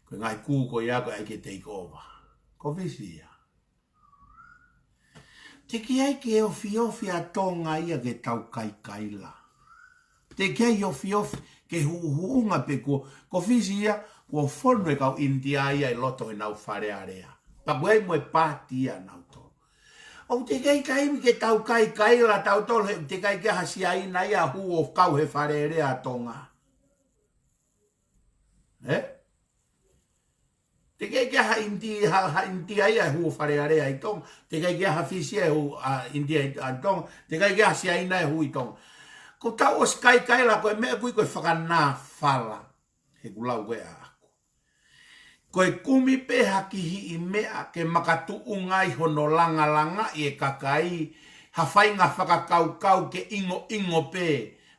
Ko e ngaahi kū ko ia ko ē ʻai ke take over. Ko Fisi ia. Teʻeki ai ke ofiofi ʻa Tonga ia ke tau kaikaila. Teʻeki ai ofiofi ke huʻuhuʻunga pē kuo, ko Fisi ia, kuo fonu e kau ʻInitia ia ʻi loto ʻenau Fale Alea. Pea ko e mo e paati ia ʻanautolu. ʻOku teʻeki ai taimi ke tau kaikaila tautolu he teʻeki ai ke ʻi ai ha Siaina ia hū ʻo kau he Fale Alea ʻa Tonga. Ē? Teʻeki ai ke ʻi ai ha ʻInitia, ha, ha ʻInitia ia hū ʻo Fale Alea ʻi Tonga. Teʻeki ai ke ʻi ai ha Fisi ia hū ʻa ʻInitia ʻi, ʻa Tonga. Teʻeki ai ke ʻi ai ha Siaina ia hū ʻi Tonga. Ko ʻetau ʻosi kaikaila ko e meʻa ʻoku ui ko e fakanāfala. He ʻoku lau ko ē ʻaʻaku. Ko e kumi pē ha kihiʻi meʻa ke makatuʻunga ai hono langalangaʻi e kakai, ha faʻahinga fakakaukau ke ʻingoʻingo pē,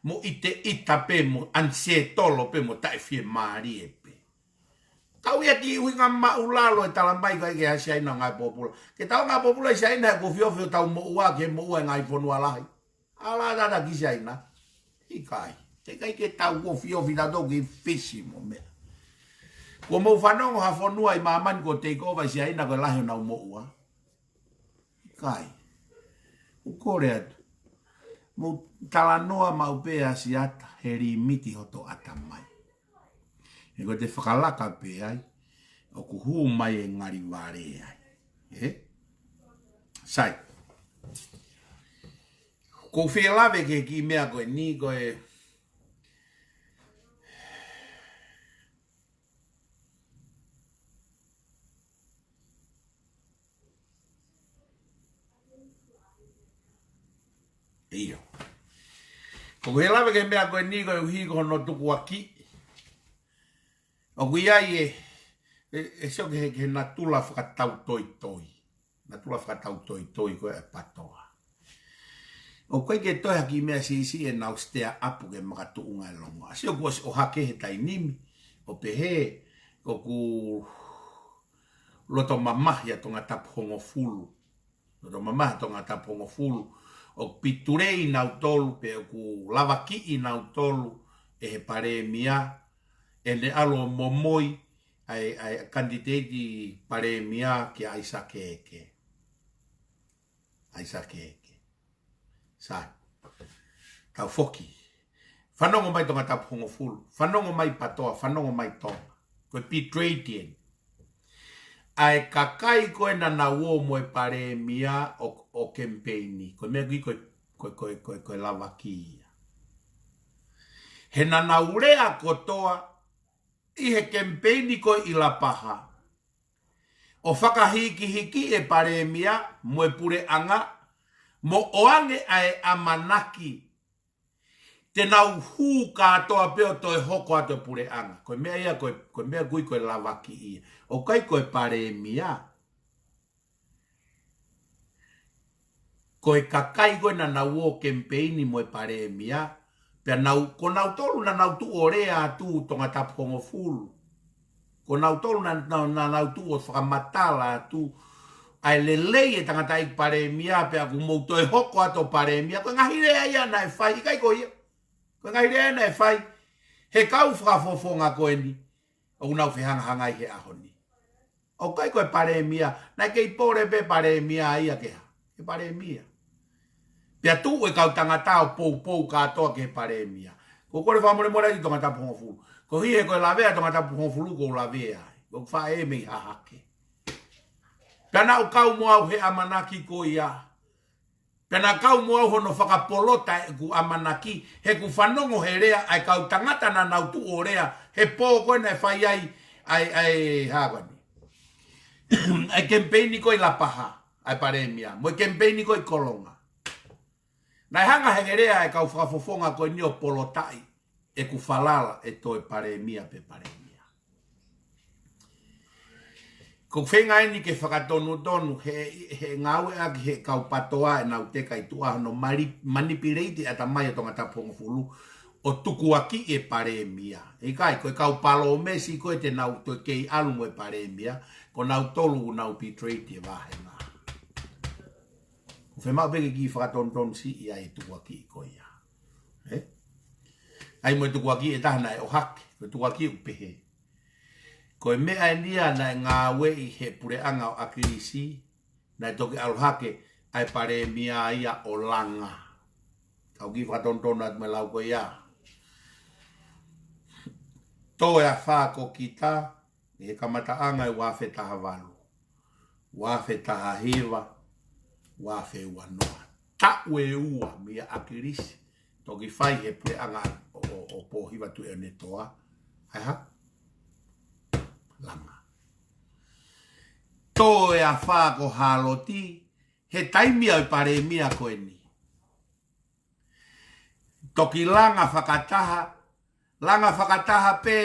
mo ʻiteʻita pē, mo ʻanisētolo pē, mo taʻefiemālie pē. Kau ia ki he ʻuhinga māʻulalo e tala mai ko ē ke ʻi ai ha Siaina ngāue pōpula. Ke tau ngāue pōpula ʻi Siaina he kuo ofiofi hotau moʻua ke moʻua e ngaahi fonua lahi. ʻAlu ʻatā ki Siaina. ʻIkai. Teʻeki ai ke tau ofiofi tautolu ki Fisi mo meʻa. Kuo mou fanongo ha fonua ʻi māmani kuo take over ʻe Siaina ko e lahi honau moʻua? ʻIkai. ʻOku ou kole atu. Mou talanoa maʻu pē ʻAsiata, he limiti hoto ʻatamai. He ko ʻete fakalaka pē ai, ʻoku hū mai e ngali vale ai. Ē? Sai. ʻOku ou fie lave ki he kiʻi meʻa ko eni ko e, ʻio. ʻOku ou fie lave ki he meʻa ko eni koeʻuhi ko hono tukuakiʻi. ʻOku ʻi ai e, e, e sio ki he, ki he natula fakatautoitoi. Natula fakatautoitoi ko ē ʻa e PTOA. ʻOku ʻikai ke toe ha kiʻi meʻa siʻisiʻi ʻenau step up ke makatuʻunga e longoaʻa. Sio kuo ʻosi ʻohake he taimi ni, ʻo pehē, ʻoku loto mamahi ʻa Tongatapu hongofulu. Loto mamahi ʻa Tongatapu hongofulu. ʻOku betray nautolu pe ʻoku lavakiʻi nautolu ʻe he palēmia, ʻene ʻalu ʻo momoi ʻa e, ʻa e kanititeiti palēmia kia ʻAisake Eke. ʻAisake Eke. Sai. Tau foki. Fanongo mai Tongatapu hongofulu. Fanongo mai PTOA. Fanongo mai Tonga. Ko e betray eni. ʻA e kakai ko ē naʻa nau ō mo e palēmia ʻo, ʻo kemipeini. Ko e meʻa ʻoku ui ko e, ko e, ko e, ko e, ko e lavaki ia. He naʻa nau lea kotoa ʻi he kemipeini ko ē ʻi Lapaha. ʻO fakahīkihikiʻi e palēmia mo e puleʻanga, mo ʻoange ʻa e ʻamanaki te nau hū kātoa pē ʻo toe hoko atu e puleʻanga. Ko e meʻa ia, ko e, ko e meʻa ʻoku ui ko e lavaki ia. ʻOku ʻikai ko e palēmia. Ko e kakai ko ē naʻa nau ō kemipeini mo e palēmia, pea nau, ko nautolu naʻa nau tuʻu ʻo lea atu Tongatapu hongofulu. Ko nautolu naʻa, naʻa, naʻa nau tuʻu ʻo fakamatala atu ʻa e lelei e tangataʻeiki palēmia, pea ʻoku mou toe hoko atu ʻo palēmia. Ko e ngaahi lea ia naʻe fai, ʻikai ko ia. Ko e ngaahi lea ia naʻe fai he kau fakafofonga ko eni ʻoku nau fehangahangai he ʻaho ni. ʻOku ʻikai ko e palēmia, naʻe kei pole pē palēmia ia ke hā. He palēmia. Pea tuʻu e kau tangata ʻo poupou kātoa ki he palēmia. ʻOku ou kole fakamolemole atu Tongatapu hongofulu. Koeʻuhi he ko e lavea Tongatapu hongofulu ʻoku ou lavea ai. ʻOku ou faʻē mei Hahake. Pea naʻa ku kau mo au he ʻamanaki ko ia. Pea naʻa ku kau mo au hono fakapolota ʻeku ʻamanaki, he ʻoku ou fanongo he lea ʻa e kau tangata naʻa nau tuʻu ʻo lea, he pō ko ē naʻe fai ai, ʻa e, ʻa e, hā ko eni. ʻA e kemipeini ko ē ʻi Lapaha, ʻa e palēmia, mo e kemipeini ko ē ʻi Kolonga. Naʻe hanga he lea ʻa e kau fakafofonga ko eni ʻo polotaʻi ʻeku falala ʻe toe palēmia pe palēmia. ʻOku ou feinga eni ke fakatonutonu he, he ngāueʻaki he kau PTOA ʻenau teka ʻi tuʻa hono mali-, manipulate ʻatamai ʻo Tongatapu hongofulu ʻo tukuakiʻi e palēmia. ʻIkai, ko e kau palōmesi ko ē te nau toe kei ʻalu mo e palēmia, ko nautolu ʻoku nau betray e vāhenga. ʻOku fiemaʻu pē ke kiʻi fakatonutonu siʻi ʻa e tukuakiʻi ko ia. Ē? ʻA ia mo e tukuakiʻi ʻe taha naʻe ʻohake, ko e tukuakiʻi ʻoku pehē: Ko e meʻa eni ia naʻe ngāueʻi he puleʻanga ʻo ʻAkilisi, naʻe toki ʻalu hake ʻa e palēmia ia ʻo langa. Kau kiʻi fakatonutonu atu mo e lau ko ia. Tō e afā ko kita, ʻi he kamataʻanga ʻo e ua afe taha valu, ua afe taha hiva, ua afe ua noa. Taʻu ʻe ua meia ʻAkilisi, toki fai he puleʻanga ʻo, ʻo, ʻo Pōhiva Tuʻiʻonetoa. ʻA e hā? Langa. Tō e afā ko Hāloti, he taimi ʻo e palēmia ko eni. Toki langa fakataha, langa fakataha pē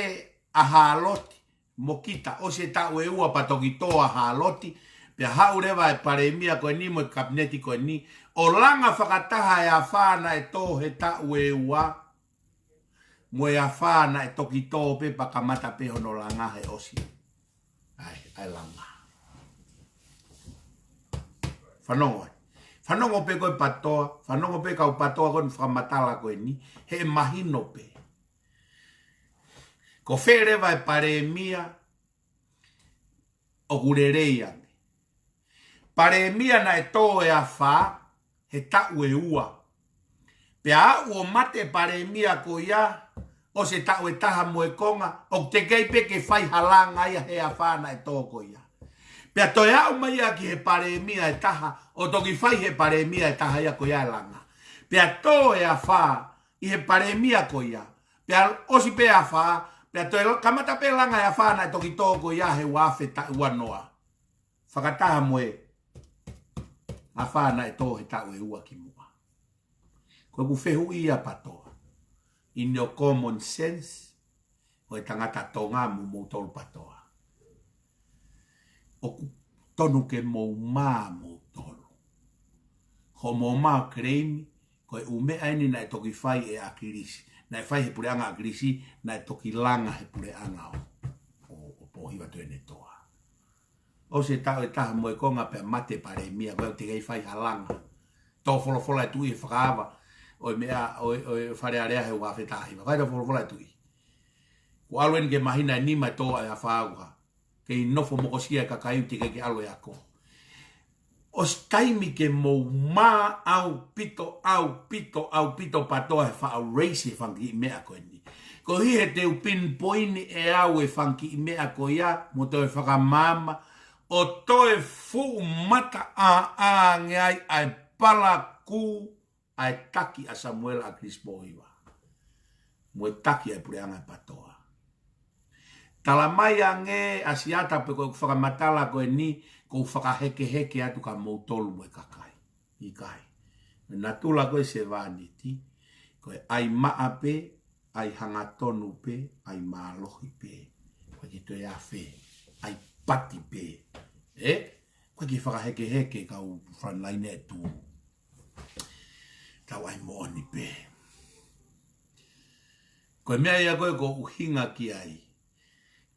ʻa Hāloti mo kita, ʻosi e taʻu ʻe ua pea toki tō ʻa Hāloti, pea haʻu leva e palēmia ko eni mo e kapineti ko eni, ʻo langa fakataha e afā naʻe tō he taʻu ʻe ua, mo e afā naʻe toki tō pē pea kamata pē hono langa he ʻosi. ʻA e, ʻa e langa. Fanongo ai. Fanongo pē ko e PATOA, fanongo pē kau PATOA ko eni fakamatala ko eni, he ʻe mahino pē. Ko fē leva e palēmia ʻoku lelei ange? Palēmia naʻe tō e afā he taʻu ʻe ua. Pea aʻu ʻo mate e palēmia ko ia, ʻosi e taʻu ʻe taha mo e konga, ʻoku teʻeki ai pē ke fai ha langa ia he afā naʻe tō ko ia. Pea toe aʻu mai ia ki he palēmia ʻe taha, ʻo toki fai he palēmia ʻe taha ia ko ia e langa. Pea tō e afā ʻi he palēmia ko ia. Pea ʻosi pē afā, pea toe la-, kamata pē langa e afā naʻe toki tō ko ia he ua afe taha ua noa, fakataha mo e afā naʻe tō he taʻu ʻe ua kimuʻa. Ko ʻeku fehuʻi ia PATOA. In your common sense, ʻo e tangata Tonga mo moutolu PATOA, ʻoku tonu ke mou mā moutolu. Hoʻomou mā ʻo claim, ko e ʻū meʻa eni naʻe toki fai ʻe ʻAkilisi, naʻe fai he puleʻanga ʻAkilisi, naʻe toki langa he puleʻanga ʻo, ʻo, ʻo Pōhiva Tuʻiʻonetoa. ʻOsi e taʻu ʻe taha mo e konga pea mate e palēmia, ko ia ʻoku teʻeki ai fai ha langa. Tō folofola e tuʻi he fakaava ʻo e meʻa, ʻo e, ʻo e Fale Alea he ua afe taha hiva. Ko e tō folofola e tuʻi. Kuo ʻalu eni ke māhina ʻe nima e tō ʻa e afā ʻoku hā. Kei nofo mokosia e kakai ʻoku teʻeki ke ʻalu ʻo ako. ʻOsi taimi ke mou mā ʻaupito, ʻaupito, ʻaupito PATOA he faʻa raise e fanga kiʻi meʻa ko eni. Koeʻuhi he te u pinpoint ʻe au e fanga kiʻi meʻa ko ia, mo toe fakamaama, ʻo toe fuʻu mata ʻāʻā ange ai ʻa e palakū ʻa e taki ʻa Samuela ʻAkilisi Pōhiva, mo e taki ʻa e puleʻanga ʻa e PATOA. Tala mai ange ʻa Siata pe ko ʻeku fakamatala ko eni, ʻoku ou fakahekeheke atu kia moutolu mo e kakai. ʻIkai. Natula ko e sevāniti, ko e ʻai maʻa pē, ʻai hangatonu pē, ʻai mālohi pē. ʻOku ʻikai ke toe ʻi ai ha fē, ʻai pati pē. ʻE? ʻOku ʻikai ke fakahekeheke kau frontline ʻe tū. Tau ʻai moʻoni pē. Ko e meʻa ia ko ē ʻoku ou ʻuhinga ki ai.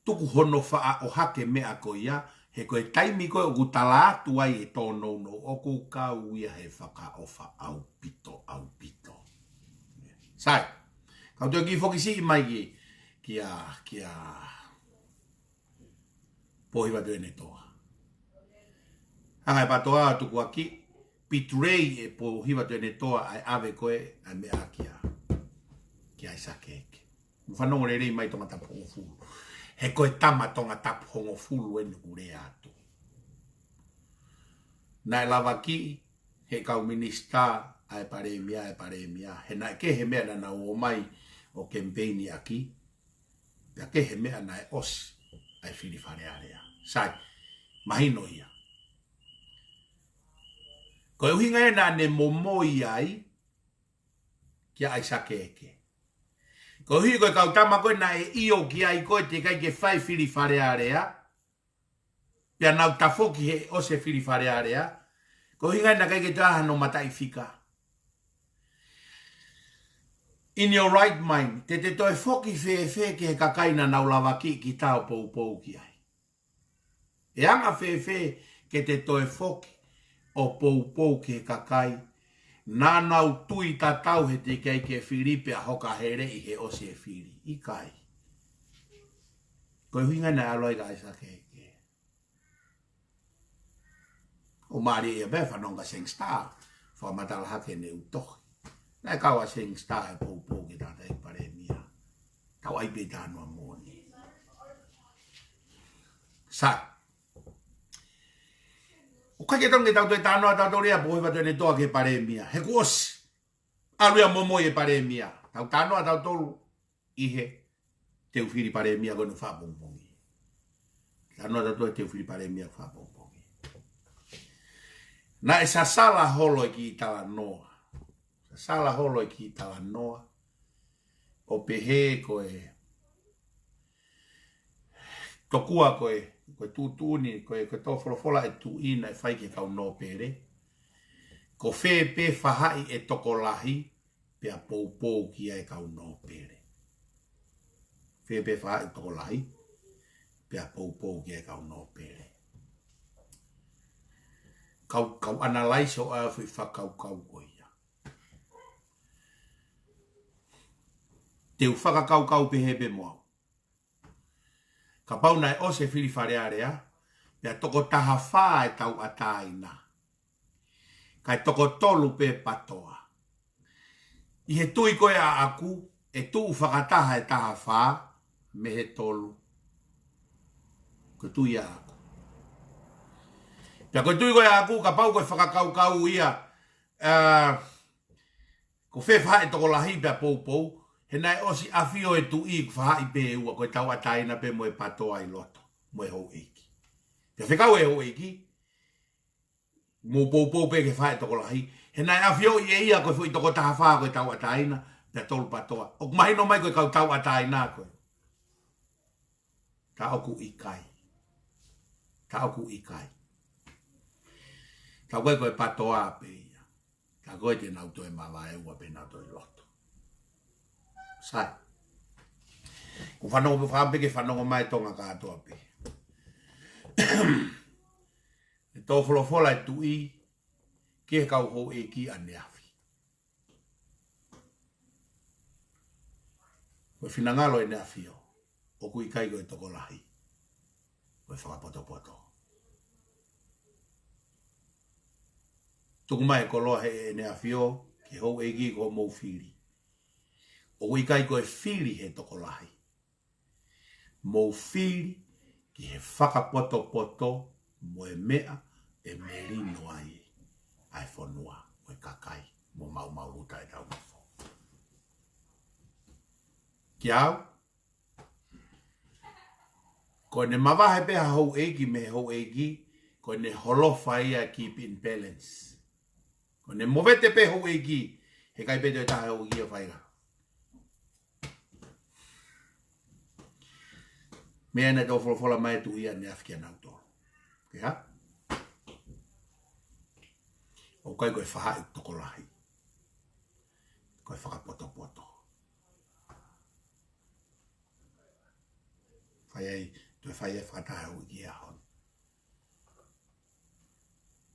Tuku hono faʻa ʻohake e meʻa ko ia, he ko e taimi ko ē ʻoku tala atu ai e tōnounou, ʻoku kau ia he fakaʻofa ʻaupito, ʻaupito. Sai, kau toe kiʻi foki siʻi mai ki, kia, kia Pōhiva Tuʻiʻonetoa. Hanga ʻe PATOA ʻo tukuakiʻi, betray ʻe Pōhiva Tuʻiʻonetoa ʻa e ʻave ko ē ʻa e meʻa kia, kia ʻAisake Eke. Mou fanongo lelei mai Tongatapu hongofulu. He ko e tama Tongatapu hongofulu eni ʻoku lea atu. Naʻe lavakiʻi he kau minisitā ʻa e palēmia, ʻa e palēmia. He naʻe kehe e meʻa naʻa nau ō mai ʻo kemipeini ʻaki. Pea kehe e meʻa naʻe ʻosi ʻa e fili Fale Alea. Sai, mahino ia. Ko e ʻuhinga ia naʻa ne momoi ai kia ʻAisake Eke. Koeʻuhi ko e kau tama ko ē naʻe ʻio ki ai ko ē teʻeki ai ke fai fili Fale Alea, pea nau tafoki he ʻosi e fili Fale Alea, ko e ʻuhinga ia naʻe ʻikai ke toe ʻi ai hano mataʻifika. In your right mind, te te toe foki fēfē ki he kakai naʻa nau lavakiʻi kita ʻo poupou ki ai? ʻE anga fēfē ke te toe foki ʻo poupou ki he kakai Naʻa nau tui tatau he teʻeki ai ke fili pea hoka heleʻi he ʻosi e fili. ʻIkai. Ko e ʻuhinga naʻe ʻalu ai ka ʻAisake ke ʻo mālie ia pē fanongo kia Sangster, fakamatala hake ʻene ʻū tohi. Naʻe kau ʻa Sangster he poupou ke tata ʻi Palēmia. Tau ʻai pē talanoa moʻoni. Sai. ʻOku ʻikai ke tonu ke tau toe talanoa tautolu ia pe ko e hā ʻene toa ki he Palēmia. He kuo ʻosi. ʻAlu ia momoi e Palēmia. Tau talanoa tautolu ʻi he teu fili Palēmia ko eni fakapongipongi. Talanoa tautolu he teu fili Palēmia fakapongipongi. Naʻe sasala holo e kiʻi talanoa. Sasala holo e kiʻi talanoa. ʻO pehē ko e tokua ko e, ko e tuʻutuʻuni, ko e, ko e tō folofola e tuʻi naʻe fai ki he kau nōpele. Ko fē pē faʻahi ʻe tokolahi, pea poupou ki ai e kau nōpele. Fē pē faʻahi ʻe tokolahi, pea poupou ki ai e kau nōpele. Kau, kau analyze ʻo ʻai e foʻi fakakaukau ko ia. Teu fakakaukau pehē pē mo au. Kapau naʻe ʻosi e fili Fale Alea, pea toko taha fā e tauʻatāina. Kae toko tolu pē PATOA. ʻI he tui ko ē ʻaʻaku, ʻe tuʻu fakataha e taha fā, mei he tolu. Ko e tui ʻaʻaku. Pea ko e tui ko ē ʻaʻaku, kapau ko e fakakaukau ia, ā, ko fē faʻahi ʻe tokolahi pea poupou, he naʻe ʻosi ʻafio e tuʻi ko e faʻahi pē ʻe ua, ko e tauʻatāina pē mo e PATOA ʻi loto, mo e houʻeiki. Pea fekau e houʻeiki, mou poupou pē ki he faʻahi ʻe tokolahi. He naʻe ʻafioʻi ʻe ia ko e foʻi toko taha fā ko e tauʻatāina, pea tolu PATOA. ʻOku mahino mai ko e kau tauʻatāina ko ē. Tā ʻoku ʻikai. Tā ʻoku ʻikai. Tā ko ē ko e PATOA pē ia. Tā ko ē te nau toe mavaeua pē nau toe lotu. Sai. Ko e fanongo pē fakaʻamu pē ke fanongo mai Tonga kātoa pē. ʻE tō folofola e tuʻi ki he kau houʻeiki ʻaneafi. Ko e finangalo ʻene ʻafio, ʻoku ʻikai ko e tokolahi, ko e fakapotopoto. Tuku mai e koloa he ʻene ʻafio ki he houʻeiki ko hoʻomou fili. ʻOku ʻikai ko e fili he tokolahi. Mou fili ki he fakapotopoto mo e meʻa ʻe melino ai ʻa e fonua mo e kakai mo maumau luta e tau nofo. Kiate au, ko ʻene mavahe pē ha houʻeiki mei he houʻeiki, ko ʻene holofa ia keep in balance. Ko ʻene movete pē houʻeiki, he ʻikai pē toe taha houʻeiki ʻe fai la. Meʻa naʻe tō folofola mai e tuʻi ʻaneafi kia nautolu. Ke hā? ʻOku ʻikai ko e faʻahi tokolahi. Ko e fakapotopoto. Fai ai, toe fai ai fakataha houʻeiki ʻaho ni.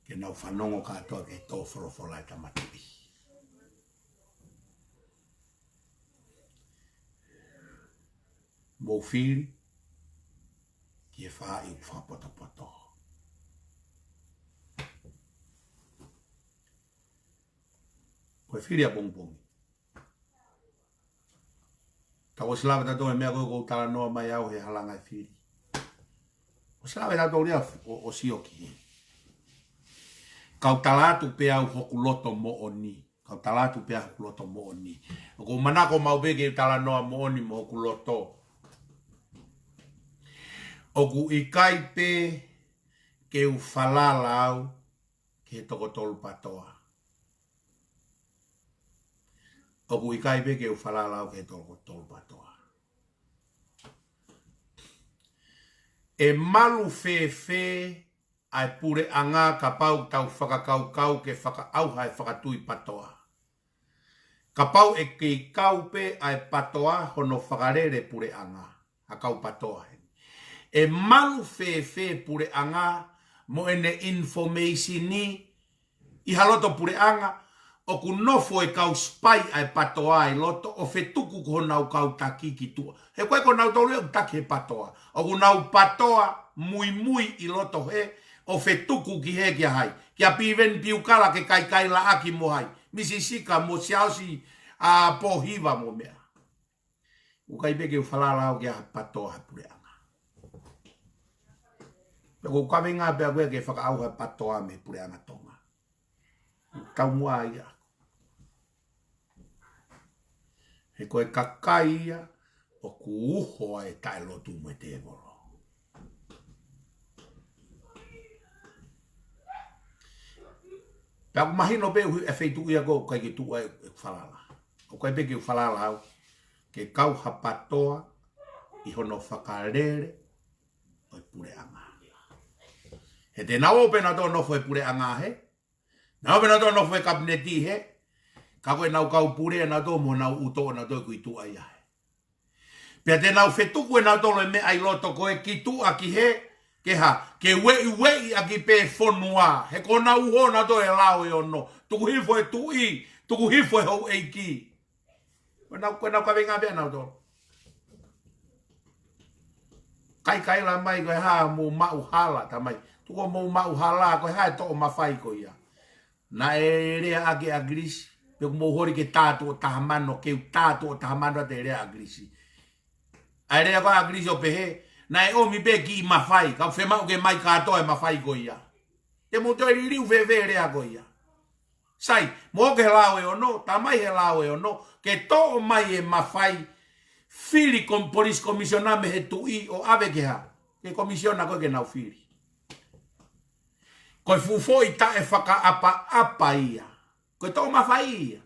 Ke nau fanongo kātoa ki he tō folofola e tama tuʻi. Mou fili ki he faʻahi ʻoku fakapotopoto. Ko e fili ʻapongipongi. Tau ʻosi lave tautolu he meʻa ko ē ʻoku ou talanoa mai au he halanga e fili. ʻOsi lave tautolu ia ʻo, ʻo sio ki he. Kau tala atu pē au hoku loto moʻoni. Kau tala atu pē au hoku loto moʻoni. ʻOku ou manako maʻu pē ke u talanoa moʻoni mo hoku loto. ʻOku ʻikai pē ke u falala au ki he toko tolu PATOA. ʻOku ʻikai pē ke u falala au ki he toko tolu PATOA. ʻE malu fēfē ʻa e puleʻanga kapau tau fakakaukau ke fakaʻauha e fakatui PATOA? Kapau ʻe kei kau pē ʻa e PATOA hono fakalele puleʻanga, ʻa e kau PATOA heni. ʻE malu fēfē puleʻanga mo ʻene information ʻi ha loto puleʻanga, ʻoku nofo e kau sipai ʻa e patoa ʻi loto ʻo fetuku ko honau kau taki ki tuʻa. He ko e ko nautolu ʻoku taki he patoa. ʻOku nau patoa muimui ʻi loto he ʻo fetuku ki he kia hai. Kia Piveni Piukala ke kaikaila ʻaki mo hai. Misi Sika mo Siaosi ʻa Pōhiva mo meʻa. ʻOku ʻikai pē ke u falala au ki ha patoa ha puleʻanga. Pea ko u kaveinga pē au ke fakaʻauha patoa mei he puleʻanga Tonga. Tau mua ia. He ko e kakai ia ʻoku uho ai e taʻelotu mo e tēvolo. Pea ʻoku mahino pē ʻuhi e feituʻu ia ko ʻoku ʻikai ke tuʻu ai e falala. ʻOku ʻikai pē ke u falala au ke kau ha patoa ʻi hono fakalele ʻo e puleʻanga. He te nau ō pē nautolu ʻo nofo he puleʻanga he. Nau ō pē nautolu ʻo nofo he kapineti he. Ka ko e nau kau pule nautolu mo nau uto nautolu ʻoku ʻi tuʻa ia he. Pea te nau fetuku e nautolu e meʻa ʻi loto ko e ki tuʻa ki he, ke ha, ke ueʻi ueʻi ʻaki pē fonua, he ko nau uho nautolu e lao ʻe ono, tuku hifo e tuʻi, tuku hifo e houʻeiki. Ko nau, ko nau kaveinga pē nautolu. Kaikaila mai ko e hā mou maʻu hala, tamai. Tuku mou maʻu hala, ko e hā e toʻo mafai ko ia. Naʻe lea ʻaki ʻa ʻAkilisi, pe ʻoku mou holi ke tā tuʻo taha mano, ke u tā tuʻo taha mano ʻa e lea ʻa ʻAkilisi. ʻA e lea ko ʻa ʻAkilisi ʻo pehē, naʻe ʻomi pē kiʻi mafai, ka ʻoku fiemaʻu ke mai kātoa e mafai ko ia. Te mou toe liliu fēfē e lea ko ia. Sai, mou ō ki he lao ʻe ono, tamai he lao ʻe ono, ke toʻo mai e mafai, fili kom-, police commissioner mei he tuʻi ʻo ʻave ki he hā. Ke komisiona ko ē ke nau fili. Ko e fuʻu foʻi taʻefakaʻapaʻapa ia. Ko e toʻo mafai ia.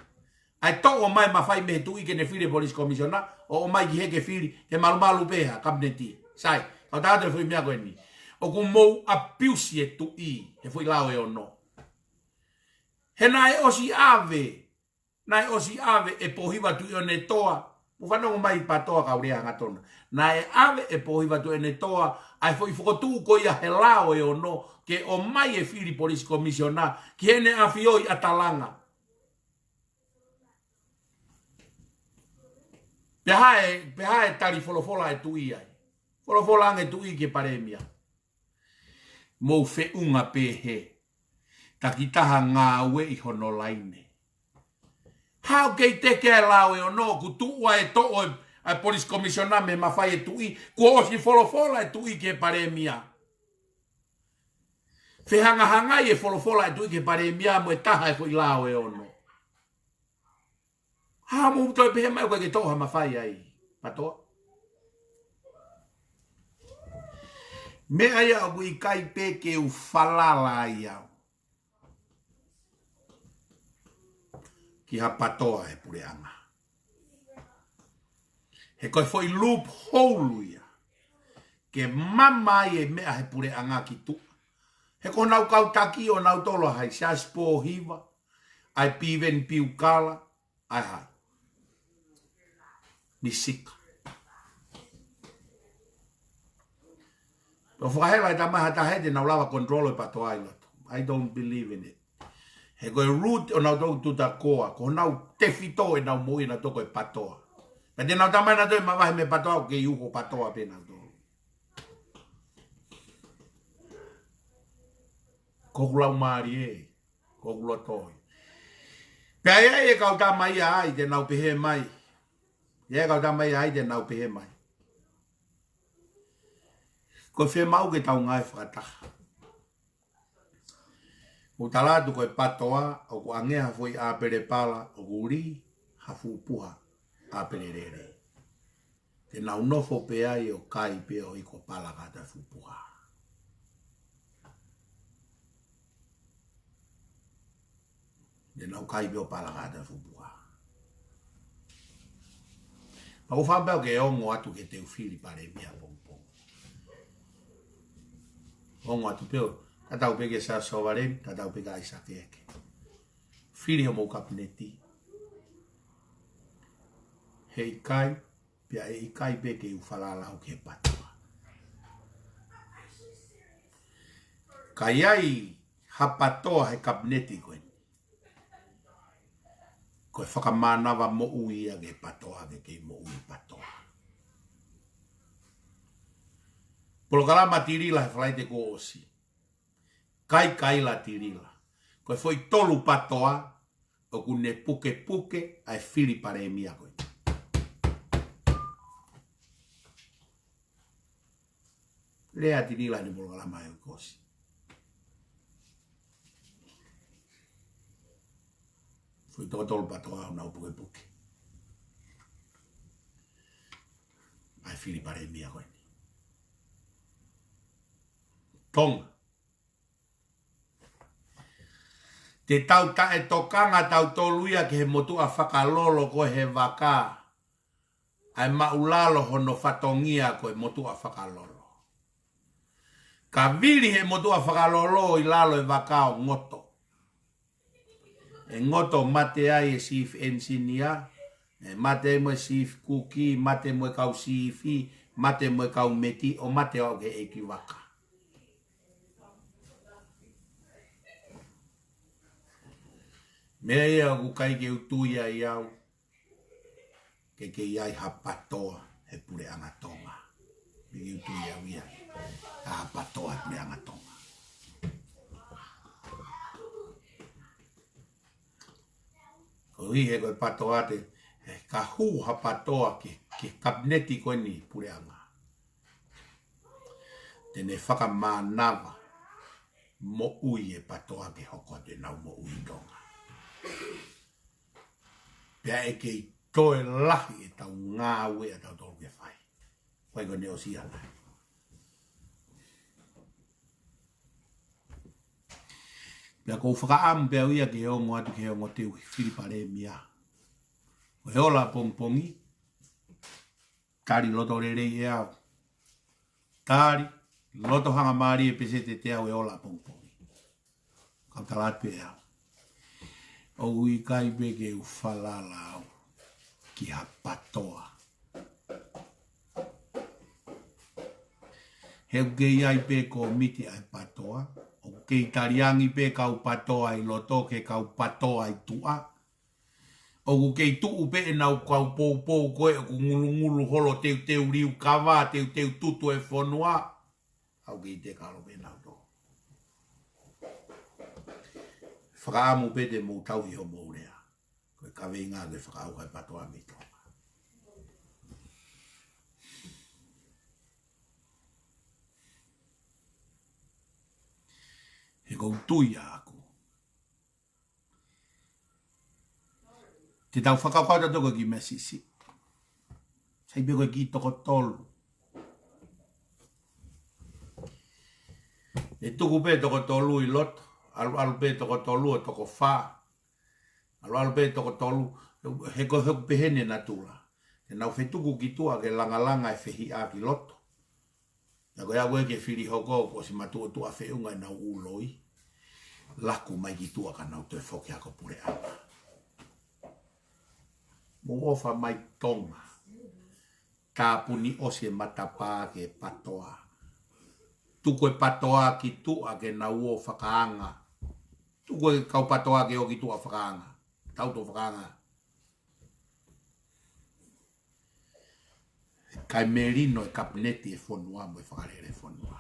ʻA e toʻo mai mafai mei he tuʻi ke ne fili e police commissioner, ʻo ʻomai ki he ke fili, he malumalu pē ha kapineti. Sai, kau tā atu e foʻi meʻa ko eni. ʻOku mou apiusi e tuʻi, he foʻi lao ʻe ono. He naʻe ʻosi ʻave, naʻe ʻosi ʻave ʻe Pōhiva Tuʻiʻonetoa. Mou fanongo mai patoa kau lea hangatonu. Naʻe ʻave ʻe Pōhiva Tuʻiʻonetoa, ʻa e foʻi fokotuʻu ko ia he lao ʻe ono, ke ʻomai e fili police commissioner, ki heʻene ʻafio ʻi ʻAtalanga. Pea hā e, pea hā e tali folofola e tuʻi ai. Folofola ange tuʻi ki he palēmia. Mou feʻunga pē he. Takitaha ngāue ʻi hono laine. Hā ʻoku kei teke e lao ʻe ono, kuo tuʻu ai e toʻo e, ʻa e police commissioner mei he mafai e tuʻi, kuo ʻosi folofola e tuʻi ki he palēmia. Fehangahangai e folofola e tuʻi ki he palēmia mo e taha e foʻi lao ʻe ono. Hā mou toe pehē mai ʻoku ʻikai ke toʻo ha mafai ai, patoa. Meʻa ia ʻoku ʻikai pē ke u falala ai au ki ha patoa he puleʻanga. He ko e foʻi loophole ia. Ke mama ai e meʻa he puleʻanga ki tuʻa. He ko honau kau taki ʻo nautolu ʻa hai, Siaosi Pōhiva, ʻa e Piveni Piukala, ʻa hai. Misi Sika. Pea fakahela e tamai ha taha he te nau lava control e patoa ʻi loto. I don't believe in it. He ko e root ʻo nautolu tuta koa, ko honau tefito ʻenau moʻui nautolu ko e patoa. Pea te nau tamai nautolu e mavahe mei he patoa, ʻoku kei uho patoa pē nautolu. Ko hoku laumālie, ko hoku loto ia. Pea ʻe ʻi ai e kau tama ia ai te nau pehē mai. ʻE ʻi ai e kau tama ia ai te nau pehē mai. Ko e fiemaʻu ke tau ngāue fakataha. ʻOku tala atu ko e patoa, ʻoku ʻange ha foʻi ʻāpele pala, ʻoku lī ha fuʻu puha ʻāpele lele. Te nau nofo pē ai ʻo kai pē ʻo ʻi ko pala kātoa e fuʻu puha. Te nau kai pē ʻo pala kātoa e fuʻu puha. Pea ʻoku ou fakaʻamu pē au ke ongo atu ke te u fili palēmia pongipongi. Ongo atu pē au, tatau pē kia Siaosi Sovaleni, tatau pē kia ʻAisake Eke. Fili homou kapineti. He ʻikai, pea ʻe ʻikai pē ke u falala au ki he patoa. Ka ʻi ai ha patoa he kapineti ko eni. Ko e fakamānava moʻui ia ki he PATOA ke kei moʻui PATOA. Polokalama Tilila he Falaite kuo ʻosi. Kaikaila Tilila. Ko e foʻi tolu PATOA ʻoku ne pukepuke ʻa e fili palēmia ko ē. Lea Tilila ʻi he polokalama ʻi he kuo ʻosi. Foʻi tokotolu PATOA ʻoku nau pukepuke ʻa e fili palēmia ko eni. Tonga. Te tau taʻetokanga tautolu ia ki he motuʻa fakalolo ko ē he vaka, ʻa e maʻulalo hono fatongia ko e motuʻa fakalolo. Ka vili he motuʻa fakalolo ʻi lalo e vaka ʻo ngoto. ʻE ngoto mate ai e chief engineer, ʻe mate ai mo e chief kuki, mate mo e kau sifi, mate mo e kau meti, ʻo mate ʻo aʻu ki he ʻeiki vaka. Meʻa ia ʻoku ʻikai ke u tui ai au ke kei ʻi ai ha PATOA he puleʻanga Tonga. ʻIkai ke u tui au ia ha PATOA he puleʻanga Tonga. Koeʻuhi he ko e PATOA te, he ka hū ha PATOA ki, ki he kapineti ko eni puleʻanga, te ne fakamānava moʻui e PATOA ke hoko atu ʻenau moʻui ʻi Tonga. Pea ʻe kei toe lahi ʻetau ngāue ʻa tautolu ke fai. Fai ko ʻene ʻosi ʻana. Pea ʻoku ou fakaʻamu pē au ia ke ongo atu ki he ongo teu fili palēmia. Ko e ola pongipongi, tali loto lelei ʻe au. Tali loto hangamālie pē se te te au e ola pongipongi. Kau tala atu pē au. ʻOku ʻikai pē ke u falala au ki ha PATOA. He ʻoku kei ʻi ai pē kōmiti ʻa e PATOA. ʻOku kei taliangi pē kau PATOA ʻi loto ki he kau PATOA ʻi tuʻa. ʻOku kei tuʻu pē ʻenau kau poupou ko ē ʻoku ngulungulu holo teuteu liukava, teuteu tutu e fonua. ʻOku kei te kalo pē nau tō. Fakaʻamu pē te mou tauhi homou lea. Ko e kaveinga ke fakaʻauha e PATOA mei Tonga. He ʻoku ou tui ʻaʻaku te tau fakakaukau tautolu ko e kiʻi meʻa siʻisiʻi. Sai pē ko e kiʻi toko tolu. ʻE tuku pē toko tolu ʻi loto, ʻalu, ʻalu pē toko tolu ʻo toko fā. ʻAlu, ʻalu pē toko tolu, he ko e, he ʻoku pehē ʻene natula. Te nau fetuku ki tuʻa ke langalanga e fehiʻa ki loto. Pea ko e aʻu ē ke fili hoko kuo ʻosi matuʻotuʻa feʻunga ʻenau ʻū loi. Laku mai ki tuʻa ka nau toe foki hake ko e puleʻanga. Mou ʻofa mai Tonga. Tāpuni ʻosi e matapā ki he PATOA. Tuku e PATOA ki tuʻa ke nau ō fakaanga. Tuku e kau PATOA ke ō ki tuʻa fakaanga. Tau tō fakaanga. Kae melino e kapineti e fonua mo e fakalele e fonua.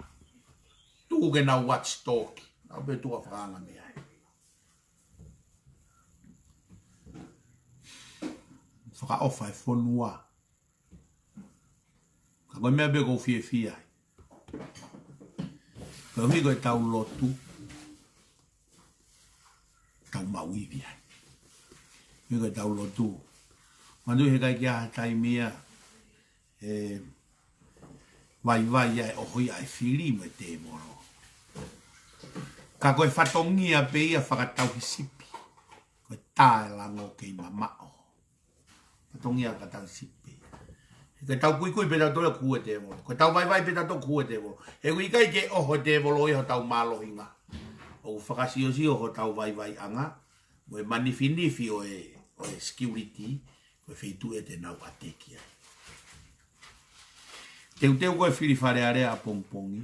Tuku ke nau watchdog, nau pē tuʻa fakaanga mei ai. Fakaʻofa e fonua. Ka ko e meʻa pē ʻoku ou fiefia ai. Koeʻuhi ko ʻetau lotu. Tau maʻu ivi ai. Koeʻuhi ko ʻetau lotu. Manatuʻi he ʻikai ke ʻi ai ha taimi ia ʻe vaivai ai ʻo ʻoho ia ʻa e fili mo e tēvolo. Ka ko e fatongia pē ia fakatauhisipi. Ko e tā e lango kei mamaʻo. Fatongia fakatauhisipi. Ko ʻetau kuikui pē tautolu kuo hū e tēvolo. Ko ʻetau vaivai pē tautolu kuo hū e tēvolo. He ʻoku ʻikai ke ʻoho e tēvolo ia hotau mālohinga. ʻOku fakasiosio hotau vaivaiʻanga. Mo e manifinifi ʻo e, ʻo e security. Ko e feituʻu ia te nau ʻateki ai. Teuteu ko e fili Fale Alea ʻapongipongi.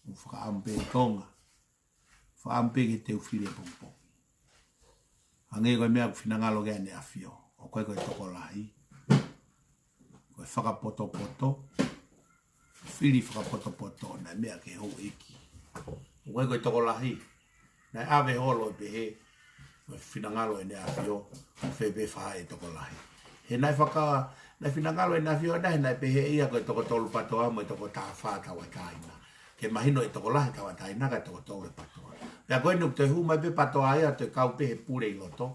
ʻOku fakaʻamu pē Tonga. Fakaʻamu pē ke teu fili ʻapongipongi. Hangē ko e meʻa ʻoku finangalo ki ai ʻEne ʻAfio. ʻOku ʻikai ko e tokolahi. Ko e fakapotopoto. Fili fakapotopoto, naʻe meʻa ki he houʻeiki. ʻOku ʻikai ko e tokolahi. Naʻe ʻave holo ʻo pehē, ko e finangalo ʻEne ʻAfio, ʻoku fēfē fai e tokolahi. He naʻe faka-, naʻe finangalo ʻEne ʻAfio naʻe, naʻe pehē ia ko e toko tolu PATOA mo e toko taha fā tauʻatāina. Ke mahino e tokolahi tauʻatāina kae toko tolu e PATOA. Pea ko eni ʻoku toe hū mai pē PATOA ia toe kau pē he pule ʻi loto.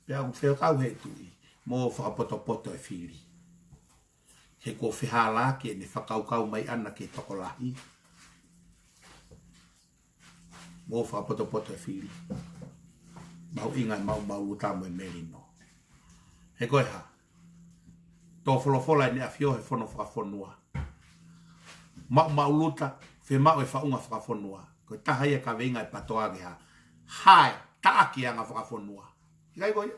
Pea ʻoku fekau he tuʻi, mo fakapotopoto e fili. He kuo fehālaaki ʻene fakakaukau mai ʻana ki he tokolahi. Mo fakapotopoto e fili. Mahuʻinga e maʻumaʻuluta mo e melino. He ko e hā? Tō folofola ʻEne ʻAfio he fono fakafonua. Maʻumaʻuluta, fiemaʻu e faʻunga fakafonua. Ko e taha ia e kaveinga e PATOA ke hā? Hā e taʻaki anga fakafonua. ʻIkai ko ia?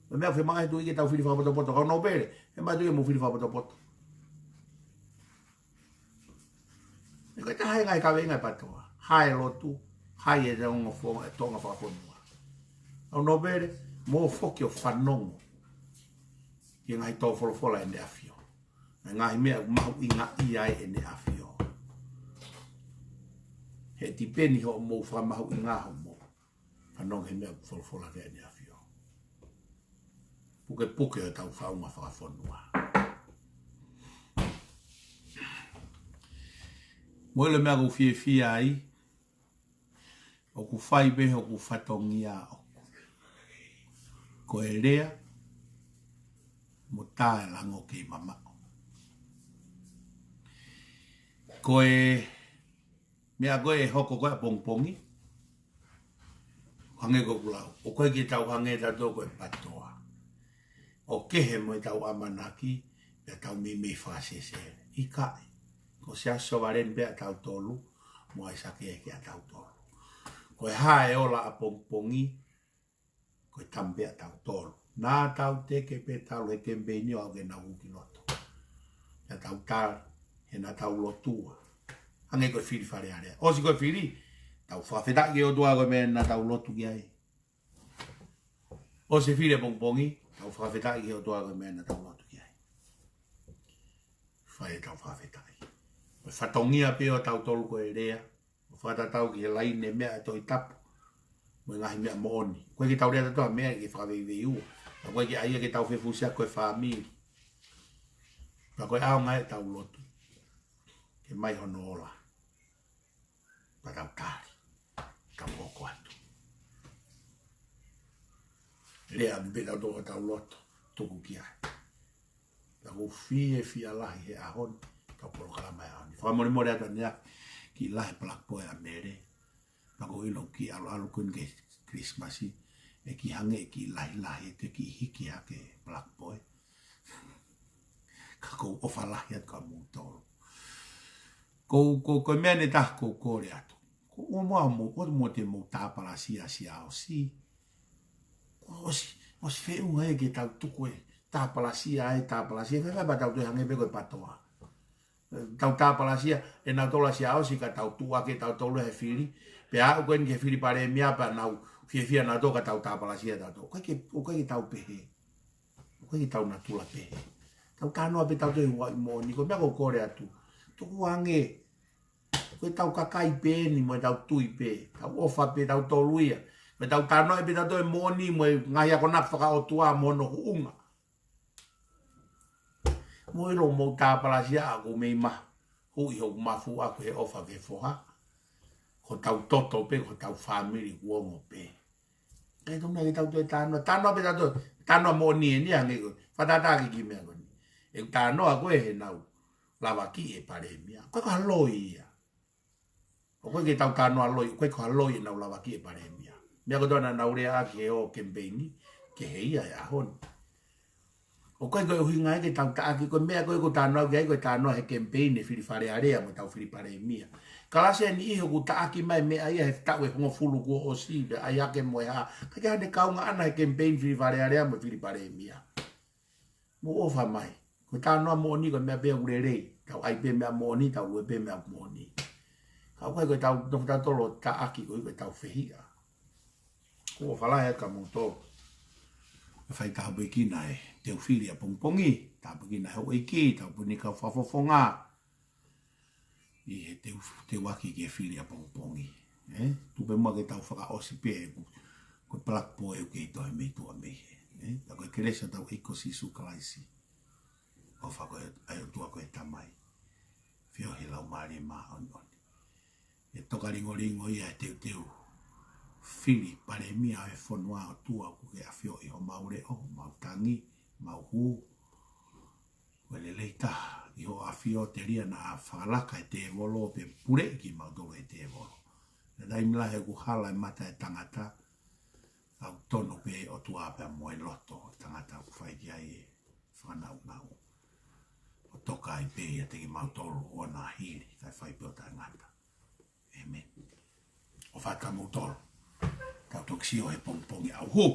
Ko e meʻa fiemaʻu he tuʻi ke tau fili fakapotopoto. Kau nōpele, fiemaʻu e tuʻi ke mou fili fakapotopoto. He ko e taha ia e ngaahi kaveinga e PATOA. Hā e lotu, hā e ongo fo-, e tōʻonga fakafonua. Kau nōpele, mou foki ʻo fanongo ki he ngaahi tō folofola ʻEne ʻAfio. Ngaahi meʻa ʻoku mahuʻingaʻia ai ʻEne ʻAfio. He tipeni hoʻomou fakamahuʻinga hoʻomou fanongo he meʻa ʻoku folofola ki ai ʻEne ʻAfio. Pukepuke ʻo tau faʻunga fakafonua. Mo e meʻa ʻoku ou fiefia ai, ʻoku fai pē hoku fatongia ʻoku. Ko e lea, mo tā e lango kei mamaʻo. Ko e meʻa ko ē ʻe hoko ko ē ʻapongipongi. Hangē ko ʻeku lau. ʻOku ʻikai ke tau hangē tautolu ko e PATOA. ʻOku kehe mo ʻetau ʻamanaki, pea tau meimei fakasesele. ʻIkai. Ko Siaosi Sovaleni pē ʻatautolu, mo ʻAisake ʻEiki ʻatautolu. Ko e hā e ola ʻapongipongi, ko e tama pē ʻatautolu. Naʻa tau teke pē talu he kemipeini ʻo aʻu ke nau hū ki loto. Naʻa tau tali, he naʻa tau lotua. Hangē ko e fili Fale Alea. ʻOsi ko e fili, tau fakafetaʻi ki he ʻOtua ko e meʻa naʻa tau lotu ki ai. ʻOsi e fili ʻapongipongi, tau fakafetaʻi ki he ʻOtua ko e meʻa naʻa tau lotu ki ai. Fai ʻetau fakafetaʻi. Ko e fatongia pē ʻo tautolu ko e lea, ʻo fakatatau ki he laine meʻa e Tohi Tapu. Mo e ngaahi meʻa moʻoni. ʻOku ʻikai ke tau lea tautolu ha meʻa ke fakaveiveiua. Pea ʻoku ʻikai ke ʻai ia ke tau fefusia ko e fāmili. Pea ko e ʻaonga ʻetau lotu. Ke mai hono ola. Pea tau tali. Tau hoko atu. Lea ʻamu pē tautolu ʻo tau lotu. Tuku ki ai. Pea ʻoku ou fiefia lahi he ʻaho ni, tau polokalama he ʻaho ni. Fakamolemole atu ʻaneafi, kiʻi lahi Black Boy ʻa Mele. Pea ʻoku ou ʻilo kiʻi ʻaluʻalu ko eni ki he Kilisimasi, ʻe kiʻi hangē ʻe kiʻi lahilahi, ʻe kiʻi hiki hake Black Boy. Ka ʻoku ou ʻofa lahi atu kia moutolu. Ko, ko, ko e meʻa ʻe taha ʻoku ou kole atu. Ko ʻoua muʻa mou, ʻoua muʻa te mou tāpalasia Siaosi. ʻOsi, ʻosi feʻunga ia ke tau tuku e tāpalasia, e tāpalasia, fēfē pea tau toe hangē pē ko e PATOA. Tau tāpalasia, ʻe nautolu ʻa Siaosi ka tau tuʻu hake tautolu he fili, pea aʻu ko eni ki he fili Palēmia pea nau fiefia nautolu ka tau tāpalasia tautolu. ʻOku ʻikai ke, ʻoku ʻikai ke tau pehē. ʻOku ʻikai ke tau natula pehē. Tau talanoa pē tautolu he ʻuhinga moʻoni, ko e meʻa ʻoku ou kole atu. Tukuange, ko ʻetau kakai pē eni mo ʻetau tui pē, tau ʻofa pē tautolu ia. Mo ʻetau talanoa pē tautolu e moʻoni mo e ngaahi akonaki fakaʻotua mo hono huʻunga. Mou ʻilo mou tāpalasia ʻaku mei mahuʻi hoku mafu ʻaku he ʻofa ki he foha. Ko hotau toto pē, ko hotau fāmili kuo ongo pē. ʻIkai tonu ke tau toe talanoa, talanoa pē tautolu, talanoa moʻoni eni hangē ko e, fakatātā ki he kiʻi meʻa ko eni. ʻE talanoa ko ē he nau lavakiʻi e Palēmia. ʻOku ʻikai ko ha loi ia. ʻOku ʻikai ke tau talanoa loi, ʻoku ʻikai ko ha loi ʻenau lavakiʻi e Palēmia. Meʻa kotoa naʻa nau lea ʻaki he ʻo kemipeini, kehe ia he ʻaho ni. ʻOku ʻikai ko e ʻuhinga ia ke tau taʻaki, ko e meʻa ko ē ʻoku talanoa ki ai, ko e talanoa he kemipeini e fili Fale Alea mo ʻetau fili Palēmia. Kalasi ʻe niʻihi ʻoku taʻaki mai meʻa ia he taʻu ʻe hongofulu kuo ʻosi, pea ʻai hake mo e hā. ʻIkai ke ʻi ai hano kaunga ʻana he kemipeini fili Fale Alea mo e fili Palēmia. Mou ʻofa mai. Ko e talanoa moʻoni ko e meʻa pē ʻoku lelei. Tau ʻai pē meʻa moʻoni, tau lue pē meʻa moʻoni. Ka ʻoku ʻikai ko ʻetau nofo tautolu ʻo taʻaki koeʻuhi ko ʻetau fehiʻa. Kuo falahi atu kimoutolu. Fai tāpuekina e teu fili ʻapongipongi, tāpuekina e houʻeiki, tāpuekina kau fakafofonga. ʻI he teu, teu ʻaki ke fili ʻapongipongi. ʻE, tuku pē muʻa ke tau fakaʻosi pē ʻeku, ko e palakū pō ʻeku kei tohi mei tuʻa mei hē. ʻE, tā ko e kelesi ʻa hotau ʻEiki ko Sīsū Kalaisi. ʻOfa ko e, ʻa e ʻOtua ko e Tamai. Feohi Laumālie Māʻoniʻoni. ʻE toka lingolingo ia e teuteu fili palēmia ʻo e fonua ʻOtua ʻoku ke ʻafioʻi homau leʻo, mau tangi, mau hū. Ko e lelei taha, ʻi hoʻo ʻafio telia naʻa fakalaka e tēvolo pe puleʻi kimautolu ʻe he tēvolo. Naʻe taimi lahi ʻoku hala e mata e tangata, ʻoku tonu pē ʻOtua pea mo e loto e tangata ʻoku fai ki ai e fakanaunau. ʻO toka ai pē ʻiate kimautolu ʻo na hili, kae fai pē ʻo taʻengata. ʻĒmeni. ʻOfa atu kimoutolu. Tau toki sio he pongipongi ʻauhū.